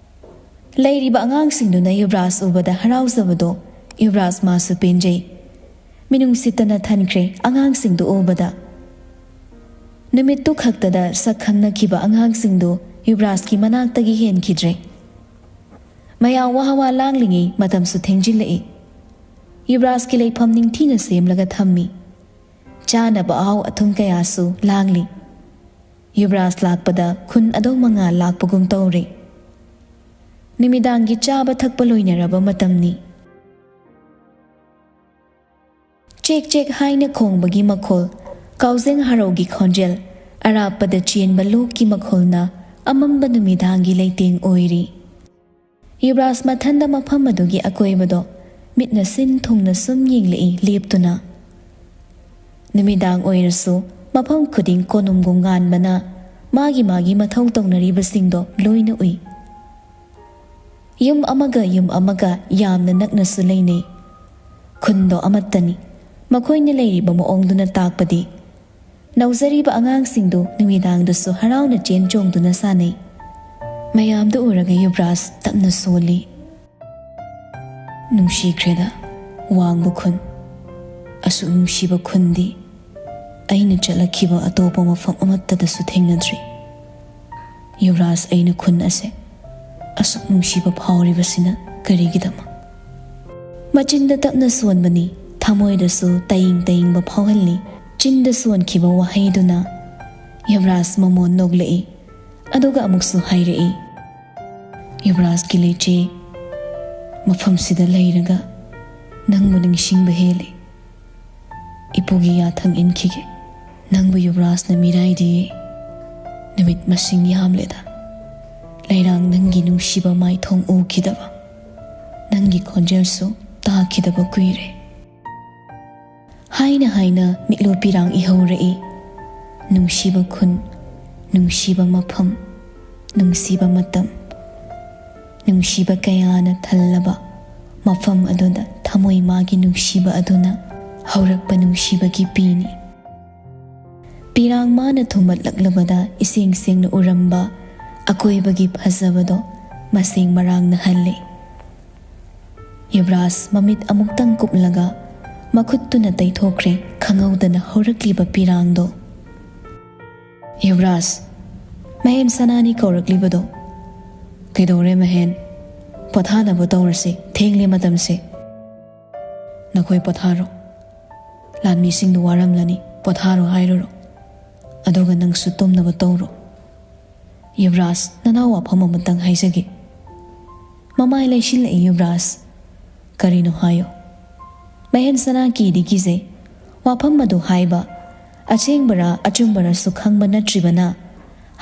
ꯂꯩꯔꯤꯕ ꯑꯉꯥꯡꯁꯤꯡꯗꯨꯅ ꯌꯨꯕꯔꯥꯖ ꯎꯕꯗ ꯍꯔꯥꯎꯖꯕꯗꯣ ꯌꯨꯕꯔꯥꯖ ꯃꯥꯁꯨ ꯄꯦꯟꯖꯩ꯫ ꯃꯤꯅꯨꯡꯁꯤꯠꯇꯅ ꯊꯟꯈ꯭ꯔꯦ ꯑꯉꯥꯡꯁꯤꯡꯗꯨ ꯎꯕꯗ꯫ ꯅꯨꯃꯤꯠꯇꯨ ꯈꯛꯇꯗ ꯁꯛ ꯈꯪꯅꯈꯤꯕ ꯑꯉꯥꯡꯁꯤꯡꯗꯨ ꯌꯨꯕꯔꯥꯖꯀꯤ ꯃꯅꯥꯛꯇꯒꯤ ꯍꯦꯟꯈꯤꯗ꯭ꯔꯦ꯫ ꯃꯌꯥꯝ ꯋꯥ ꯋꯥ ꯂꯥꯡꯂꯤꯉꯩ ꯃꯇꯝꯁꯨ ꯊꯦꯡꯖꯤꯜꯂꯛꯏ꯫ ꯌꯨꯕꯔꯥꯖꯀꯤ ꯂꯩꯐꯝ ꯅꯤꯡꯊꯤꯅ ꯁꯦꯝꯂꯒ ꯊꯝꯃꯤ꯫ ꯆꯥꯅꯕ ꯑꯍꯥꯎ ꯑꯊꯨꯝ ꯀꯌꯥꯁꯨ ꯂꯥꯡꯂꯤ꯫ ꯌꯨꯕꯔꯥꯖ ꯂꯥꯛꯄꯗ ꯈꯨꯟ ꯑꯗꯨ ꯃꯉꯥꯜ ꯂꯥꯛꯄꯒꯨꯝ ꯇꯧꯔꯦ꯫ ꯅꯨꯃꯤꯗꯥꯡꯒꯤ ꯆꯥꯕ ꯊꯛꯄ ꯂꯣꯏꯅꯔꯕ ꯃꯇꯝꯅꯤ꯫ ꯆꯦꯛ ꯆꯦꯛ ꯍꯥꯏꯅ ꯈꯣꯡꯕꯒꯤ ꯃꯈꯣꯜ, ꯀꯥꯎꯖꯦꯡ ꯍꯔꯥꯎꯒꯤ ꯈꯣꯟꯖꯦꯜ, ꯑꯔꯥꯞꯄꯗ ꯆꯦꯟꯕ ꯂꯣꯛꯀꯤ ꯃꯈꯣꯜꯅ ꯑꯃꯝꯕ ꯅꯨꯃꯤꯗꯥꯡꯒꯤ ꯂꯩꯇꯦꯡ ꯑꯣꯏꯔꯤ꯫ ꯌꯨꯕꯔꯥꯖ ꯃꯊꯟꯗ ꯃꯐꯝ ꯑꯗꯨꯒꯤ ꯑꯀꯣꯏꯕꯗꯣ ꯃꯤꯠꯅ ꯁꯤꯟ ꯊꯨꯡꯅ ꯁꯨꯝ ꯌꯦꯡꯂꯛꯏ ꯂꯦꯞꯇꯨꯅ꯫ ꯅꯨꯃꯤꯗꯥꯡ ꯑꯣꯏꯔꯁꯨ ꯃꯐꯝ ꯈꯨꯗꯤꯡ ꯀꯣꯅꯨꯡꯒꯨꯝ ꯉꯥꯟꯕꯅ ꯃꯥꯒꯤ ꯃꯥꯒꯤ ꯃꯊꯧ ꯇꯧꯅꯔꯤꯕꯁꯤꯡꯗꯣ ꯂꯣꯏꯅ ꯎꯏ꯫ ꯌꯨꯝ ꯑꯃꯒ ꯌꯨꯝ ꯑꯃꯒ ꯌꯥꯝꯅ ꯅꯛꯅꯁꯨ ꯂꯩꯅꯩ꯫ ꯈꯨꯟꯗꯣ ꯑꯃꯠꯇꯅꯤ꯫ ꯃꯈꯣꯏꯅ ꯂꯩꯔꯤꯕ ꯃꯑꯣꯡꯗꯨꯅ ꯇꯥꯛꯄꯗꯤ ꯅꯧꯖꯔꯤꯕ ꯑꯉꯥꯡꯁꯤꯡꯗꯨ ꯅꯨꯃꯤꯗꯥꯡꯗꯁꯨ ꯍꯔꯥꯎꯅ ꯆꯦꯟ ꯆꯣꯡꯗꯨꯅ ꯁꯥꯟꯅꯩ꯫ ꯃꯌꯥꯝꯗꯨ ꯎꯔꯒ ꯌꯨꯕꯔꯥꯖ ꯇꯞꯅ ꯁꯣꯜꯂꯤ꯫ ꯅꯨꯡꯁꯤꯈ꯭ꯔꯦꯗ, ꯋꯥꯡꯕ ꯈꯨꯟ꯫ ꯑꯁꯨꯛ ꯅꯨꯡꯁꯤꯕ ꯈꯨꯟꯗꯤ ꯑꯩꯅ ꯆꯠꯂꯛꯈꯤꯕ ꯑꯇꯣꯞꯄ ꯃꯐꯝ ꯑꯃꯠꯇꯗꯁꯨ ꯊꯦꯡꯅꯗ꯭ꯔꯤ꯫ ꯌꯨꯕꯔꯥꯖ, ꯑꯩꯅ ꯈꯨꯟ ꯑꯁꯦ ꯑꯁꯨꯛ ꯅꯨꯡꯁꯤꯕ ꯐꯥꯎꯔꯤꯕꯁꯤꯅ ꯀꯔꯤꯒꯤꯗꯃꯛ? ꯃꯆꯤꯟꯗ ꯇꯞꯅ ꯁꯣꯟꯕꯅꯤ, ꯊꯃꯣꯏꯗꯁꯨ ꯇꯌꯤꯡ ꯇꯌꯤꯡꯕ ꯐꯥꯎꯍꯜꯂꯤ꯫ ꯆꯤꯟꯗ ꯁꯣꯟꯈꯤꯕ ꯋꯥꯍꯩꯗꯨꯅ ꯌꯨꯕꯔꯥꯖ ꯃꯃꯣꯟ ꯅꯣꯛꯂꯛꯏ꯫ ꯑꯗꯨꯒ ꯑꯃꯨꯛꯁꯨ ꯍꯥꯏꯔꯛꯏ, ꯌꯨꯕꯔꯥꯖꯀꯤ ꯂꯩꯆꯦ, ꯃꯐꯝꯁꯤꯗ ꯂꯩꯔꯒ ꯅꯪꯕꯨ ꯅꯤꯡꯁꯤꯡꯕ ꯍꯦꯜꯂꯤ꯫ ꯏꯄꯨꯒꯤ ꯌꯥꯊꯪ ꯏꯟꯈꯤꯒꯦ꯫ ꯅꯪꯕꯨ ꯌꯨꯕꯔꯥꯖꯅ ꯃꯤꯔꯥꯏꯗꯤꯌꯦ꯫ ꯅꯨꯃꯤꯠ ꯃꯁꯤꯡ ꯌꯥꯝꯂꯦꯗ꯫ ꯂꯩꯔꯥꯡ ꯅꯪꯒꯤ ꯅꯨꯡꯁꯤꯕ ꯃꯥꯏꯊꯣꯡ ꯎꯈꯤꯗꯕ, ꯅꯪꯒꯤ ꯈꯣꯟꯖꯦꯜꯁꯨ ꯇꯥꯈꯤꯗꯕ ꯀꯨꯏꯔꯦ꯫ ꯍꯥꯏꯅ ꯍꯥꯏꯅ ꯃꯤꯠꯂꯨ ꯄꯤꯔꯥꯡ ꯏꯍꯧꯔꯛꯏ꯫ ꯅꯨꯡꯁꯤꯕ ꯈꯨꯟ, ꯅꯨꯡꯁꯤꯕ ꯃꯐꯝ, ꯅꯨꯡꯁꯤꯕ ꯃꯇꯝ, ꯅꯨꯡꯁꯤꯕ ꯀꯌꯥꯅ ꯊꯜꯂꯕ ꯃꯐꯝ ꯑꯗꯨꯗ ꯊꯃꯣꯏ ꯃꯥꯒꯤ ꯅꯨꯡꯁꯤꯕ ꯑꯗꯨꯅ ꯍꯧꯔꯛꯄ ꯅꯨꯡꯁꯤꯕꯒꯤ ꯄꯤꯅꯤ꯫ ꯄꯤꯔꯥꯡ ꯃꯥꯅ ꯊꯨꯝꯃꯠꯂꯛꯂꯕꯗ ꯏꯁꯦꯡ ꯁꯦꯡꯅ ꯎꯔꯝꯕ ꯑꯀꯣꯏꯕꯒꯤ ꯐꯖꯕꯗꯣ ꯃꯁꯦꯡ ꯃꯔꯥꯡꯅꯍꯜꯂꯦ꯫ ꯌꯨꯕꯔꯥꯖ ꯃꯃꯤꯠ ꯑꯃꯨꯛꯇꯪ ꯀꯨꯞꯂꯒ ꯃꯈꯨꯠꯇꯨꯅ ꯇꯩꯊꯣꯛꯈ꯭ꯔꯦ ꯈꯪꯍꯧꯗꯅ ꯍꯧꯔꯛꯂꯤꯕ ꯄꯤꯔꯥꯡꯗꯣ꯫ "ꯌꯨꯕꯔꯥꯖ, ꯃꯍꯦꯟ ꯁꯅꯥꯅꯤ ꯀꯧꯔꯛꯂꯤꯕꯗꯣ꯫" "ꯀꯩꯗꯧꯔꯦ ꯃꯍꯦꯟ? ꯄꯣꯊꯥꯅꯕ ꯇꯧꯔꯁꯤ, ꯊꯦꯡꯂꯦ ꯃꯇꯝꯁꯦ꯫" "ꯅꯈꯣꯏ ꯄꯣꯊꯥꯔꯣ꯫ ꯂꯥꯟꯃꯤꯁꯤꯡꯗꯨ ꯋꯥꯔꯝꯂꯅꯤ, ꯄꯣꯊꯥꯔꯣ ꯍꯥꯏꯔꯨꯔꯣ꯫ ꯑꯗꯨꯒ ꯅꯪꯁꯨ ꯇꯨꯝꯅꯕ ꯇꯧꯔꯣ꯫ ꯌꯨꯕꯔꯥꯖ, ꯅꯅꯥꯎ ꯋꯥꯐꯝ ꯑꯃꯇꯪ ꯍꯥꯏꯖꯒꯦ꯫" ꯃꯃꯥꯏ ꯂꯩꯁꯤꯜꯂꯛꯏ ꯌꯨꯕꯔꯥꯖ꯫ "ꯀꯔꯤꯅꯣ ꯍꯥꯏꯌꯣ꯫" ꯃꯍꯦꯟ ꯁꯅꯥ ꯀꯤꯗꯤ ꯀꯤꯖꯩ꯫ ꯋꯥꯐꯝ ꯑꯗꯨ ꯍꯥꯏꯕ ꯑꯁꯦꯡꯕꯔꯥ ꯑꯆꯨꯝꯕꯔꯥꯁꯨ ꯈꯪꯕ ꯅꯠꯇ꯭ꯔꯤꯕꯅ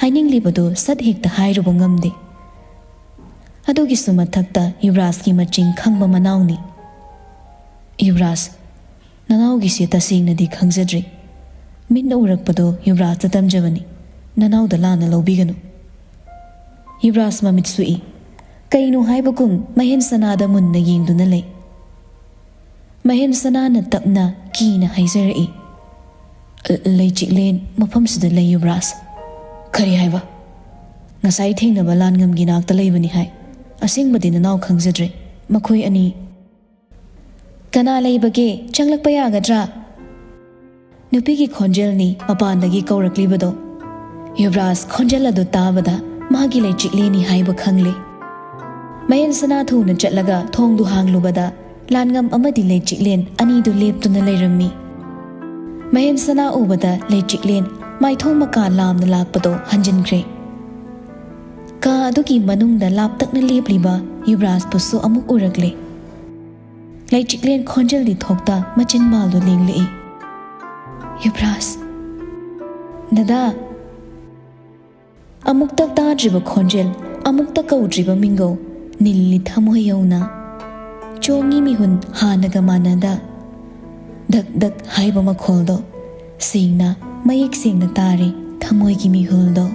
ꯍꯥꯏꯅꯤꯡꯂꯤꯕꯗꯨ ꯁꯠ ꯍꯦꯛꯇ ꯍꯥꯏꯔꯨꯕ ꯉꯝꯗꯦ꯫ ꯑꯗꯨꯒꯤꯁꯨ ꯃꯊꯛꯇ ꯌꯨꯕꯔꯥꯖꯀꯤ ꯃꯆꯤꯡ ꯈꯪꯕ ꯃꯅꯥꯎꯅꯤ꯫ "ꯌꯨꯕꯔꯥꯖ, ꯅꯅꯥꯎꯒꯤꯁꯦ ꯇꯁꯦꯡꯅꯗꯤ ꯈꯪꯖꯗ꯭ꯔꯤ꯫ ꯃꯤꯠꯅ ꯎꯔꯛꯄꯗꯣ ꯌꯨꯕꯔꯥꯖꯇ ꯇꯝꯖꯕꯅꯤ꯫ ꯅꯅꯥꯎꯗ ꯂꯥꯟꯅ ꯂꯧꯕꯤꯒꯅꯨ꯫" ꯌꯨꯕꯔꯥꯖ ꯃꯃꯤꯠ ꯁꯨꯛꯏ꯫ ꯀꯩꯅꯣ ꯍꯥꯏꯕꯒꯨꯝ ꯃꯍꯦꯟ ꯁꯅꯥꯗ ꯃꯨꯟꯅ ꯌꯦꯡꯗꯨꯅ ꯂꯩ꯫ ꯃꯍꯦꯟ ꯁꯅꯥꯅ ꯇꯞꯅ ꯀꯤꯅ ꯍꯥꯏꯖꯔꯛꯏ, "ꯂꯩꯆꯤꯛꯂꯦꯟ ꯃꯐꯝꯁꯤꯗ ꯂꯩ ꯌꯨꯕꯔꯥꯖ꯫" "ꯀꯔꯤ ꯍꯥꯏꯕ?" "ꯉꯁꯥꯏ ꯊꯦꯡꯅꯕ ꯂꯥꯟꯉꯝꯒꯤ ꯅꯥꯛꯇ ꯂꯩꯕꯅꯤ ꯍꯥꯏ꯫ ꯑꯁꯦꯡꯕꯗꯤ ꯅꯅꯥꯎ ꯈꯪꯖꯗ꯭ꯔꯦ꯫ ꯃꯈꯣꯏ ꯑꯅꯤ꯫" "ꯀꯅꯥ ꯂꯩꯕꯒꯦ? ꯆꯪꯂꯛꯄ ꯌꯥꯒꯗ꯭ꯔꯥ?" ꯅꯨꯄꯤꯒꯤ ꯈꯣꯟꯖꯦꯜꯅꯤ ꯃꯄꯥꯟꯗꯒꯤ ꯀꯧꯔꯛꯂꯤꯕꯗꯣ꯫ ꯌꯨꯕꯔꯥꯖ ꯈꯣꯟꯖꯦꯜ ꯑꯗꯨ ꯇꯥꯕꯗ ꯃꯥꯒꯤ ꯂꯩꯆꯤꯛꯂꯦꯟꯅꯤ ꯍꯥꯏꯕ ꯈꯪꯂꯦ꯫ ꯃꯍꯦꯟ ꯁꯅꯥ ꯊꯨꯅ ꯆꯠꯂꯒ ꯊꯣꯡꯗꯨ ꯍꯥꯡꯂꯨꯕꯗ ꯂꯥꯟꯉꯝ ꯑꯃꯗꯤ ꯂꯩꯆꯤꯛꯂꯦꯟ ꯑꯅꯤꯗꯨ ꯂꯦꯞꯇꯨꯅ ꯂꯩꯔꯝꯃꯤ꯫ ꯃꯍꯦꯟ ꯁꯅꯥ ꯎꯕꯗ ꯂꯩꯆꯤꯛꯂꯦꯟ ꯃꯥꯏꯊꯣꯡ ꯃꯀꯥ ꯂꯥꯝꯅ ꯂꯥꯛꯄꯗꯣ ꯍꯟꯖꯤꯟꯈ꯭ꯔꯦ꯫ ꯀꯥ ꯑꯗꯨꯒꯤ ꯃꯅꯨꯡꯗ ꯂꯥꯞꯇꯛꯅ ꯂꯦꯞꯂꯤꯕ ꯌꯨꯕꯔꯥꯖꯄꯨꯁꯨ ꯑꯃꯨꯛ ꯎꯔꯛꯂꯦ꯫ ꯂꯩꯆꯤꯛꯂꯦꯟ ꯈꯣꯟꯖꯦꯜꯗꯤ ꯊꯣꯛꯇ ꯃꯆꯤꯟ ꯃꯥꯜꯗꯨ ꯂꯦꯡꯂꯛꯏ꯫ ꯌꯨꯕ꯭ꯔꯥꯖ꯫ ꯗꯗꯥ꯫ ꯑꯃꯨꯛꯇ ꯇꯥꯗ꯭ꯔꯤꯕ ꯈꯣꯟꯖꯦꯜ, ꯑꯃꯨꯛꯇ ꯀꯧꯗ꯭ꯔꯤꯕ ꯃꯤꯡꯒꯧ, ꯅꯤꯜꯂꯤ ꯊꯃꯣꯏ ꯌꯧꯅ꯫ ꯆꯣꯡꯉꯤ ꯃꯤꯍꯨꯟ ꯍꯥꯟꯅꯒ ꯃꯥꯟꯅꯗ꯫ ꯙꯛ ꯙꯛ ꯍꯥꯏꯕ ꯃꯈꯣꯜꯗꯣ ꯁꯦꯡꯅ, ꯃꯌꯦꯛ ꯁꯦꯡꯅ ꯇꯥꯔꯦ ꯊꯃꯣꯏꯒꯤ ꯃꯤꯍꯨꯜꯗꯣ꯫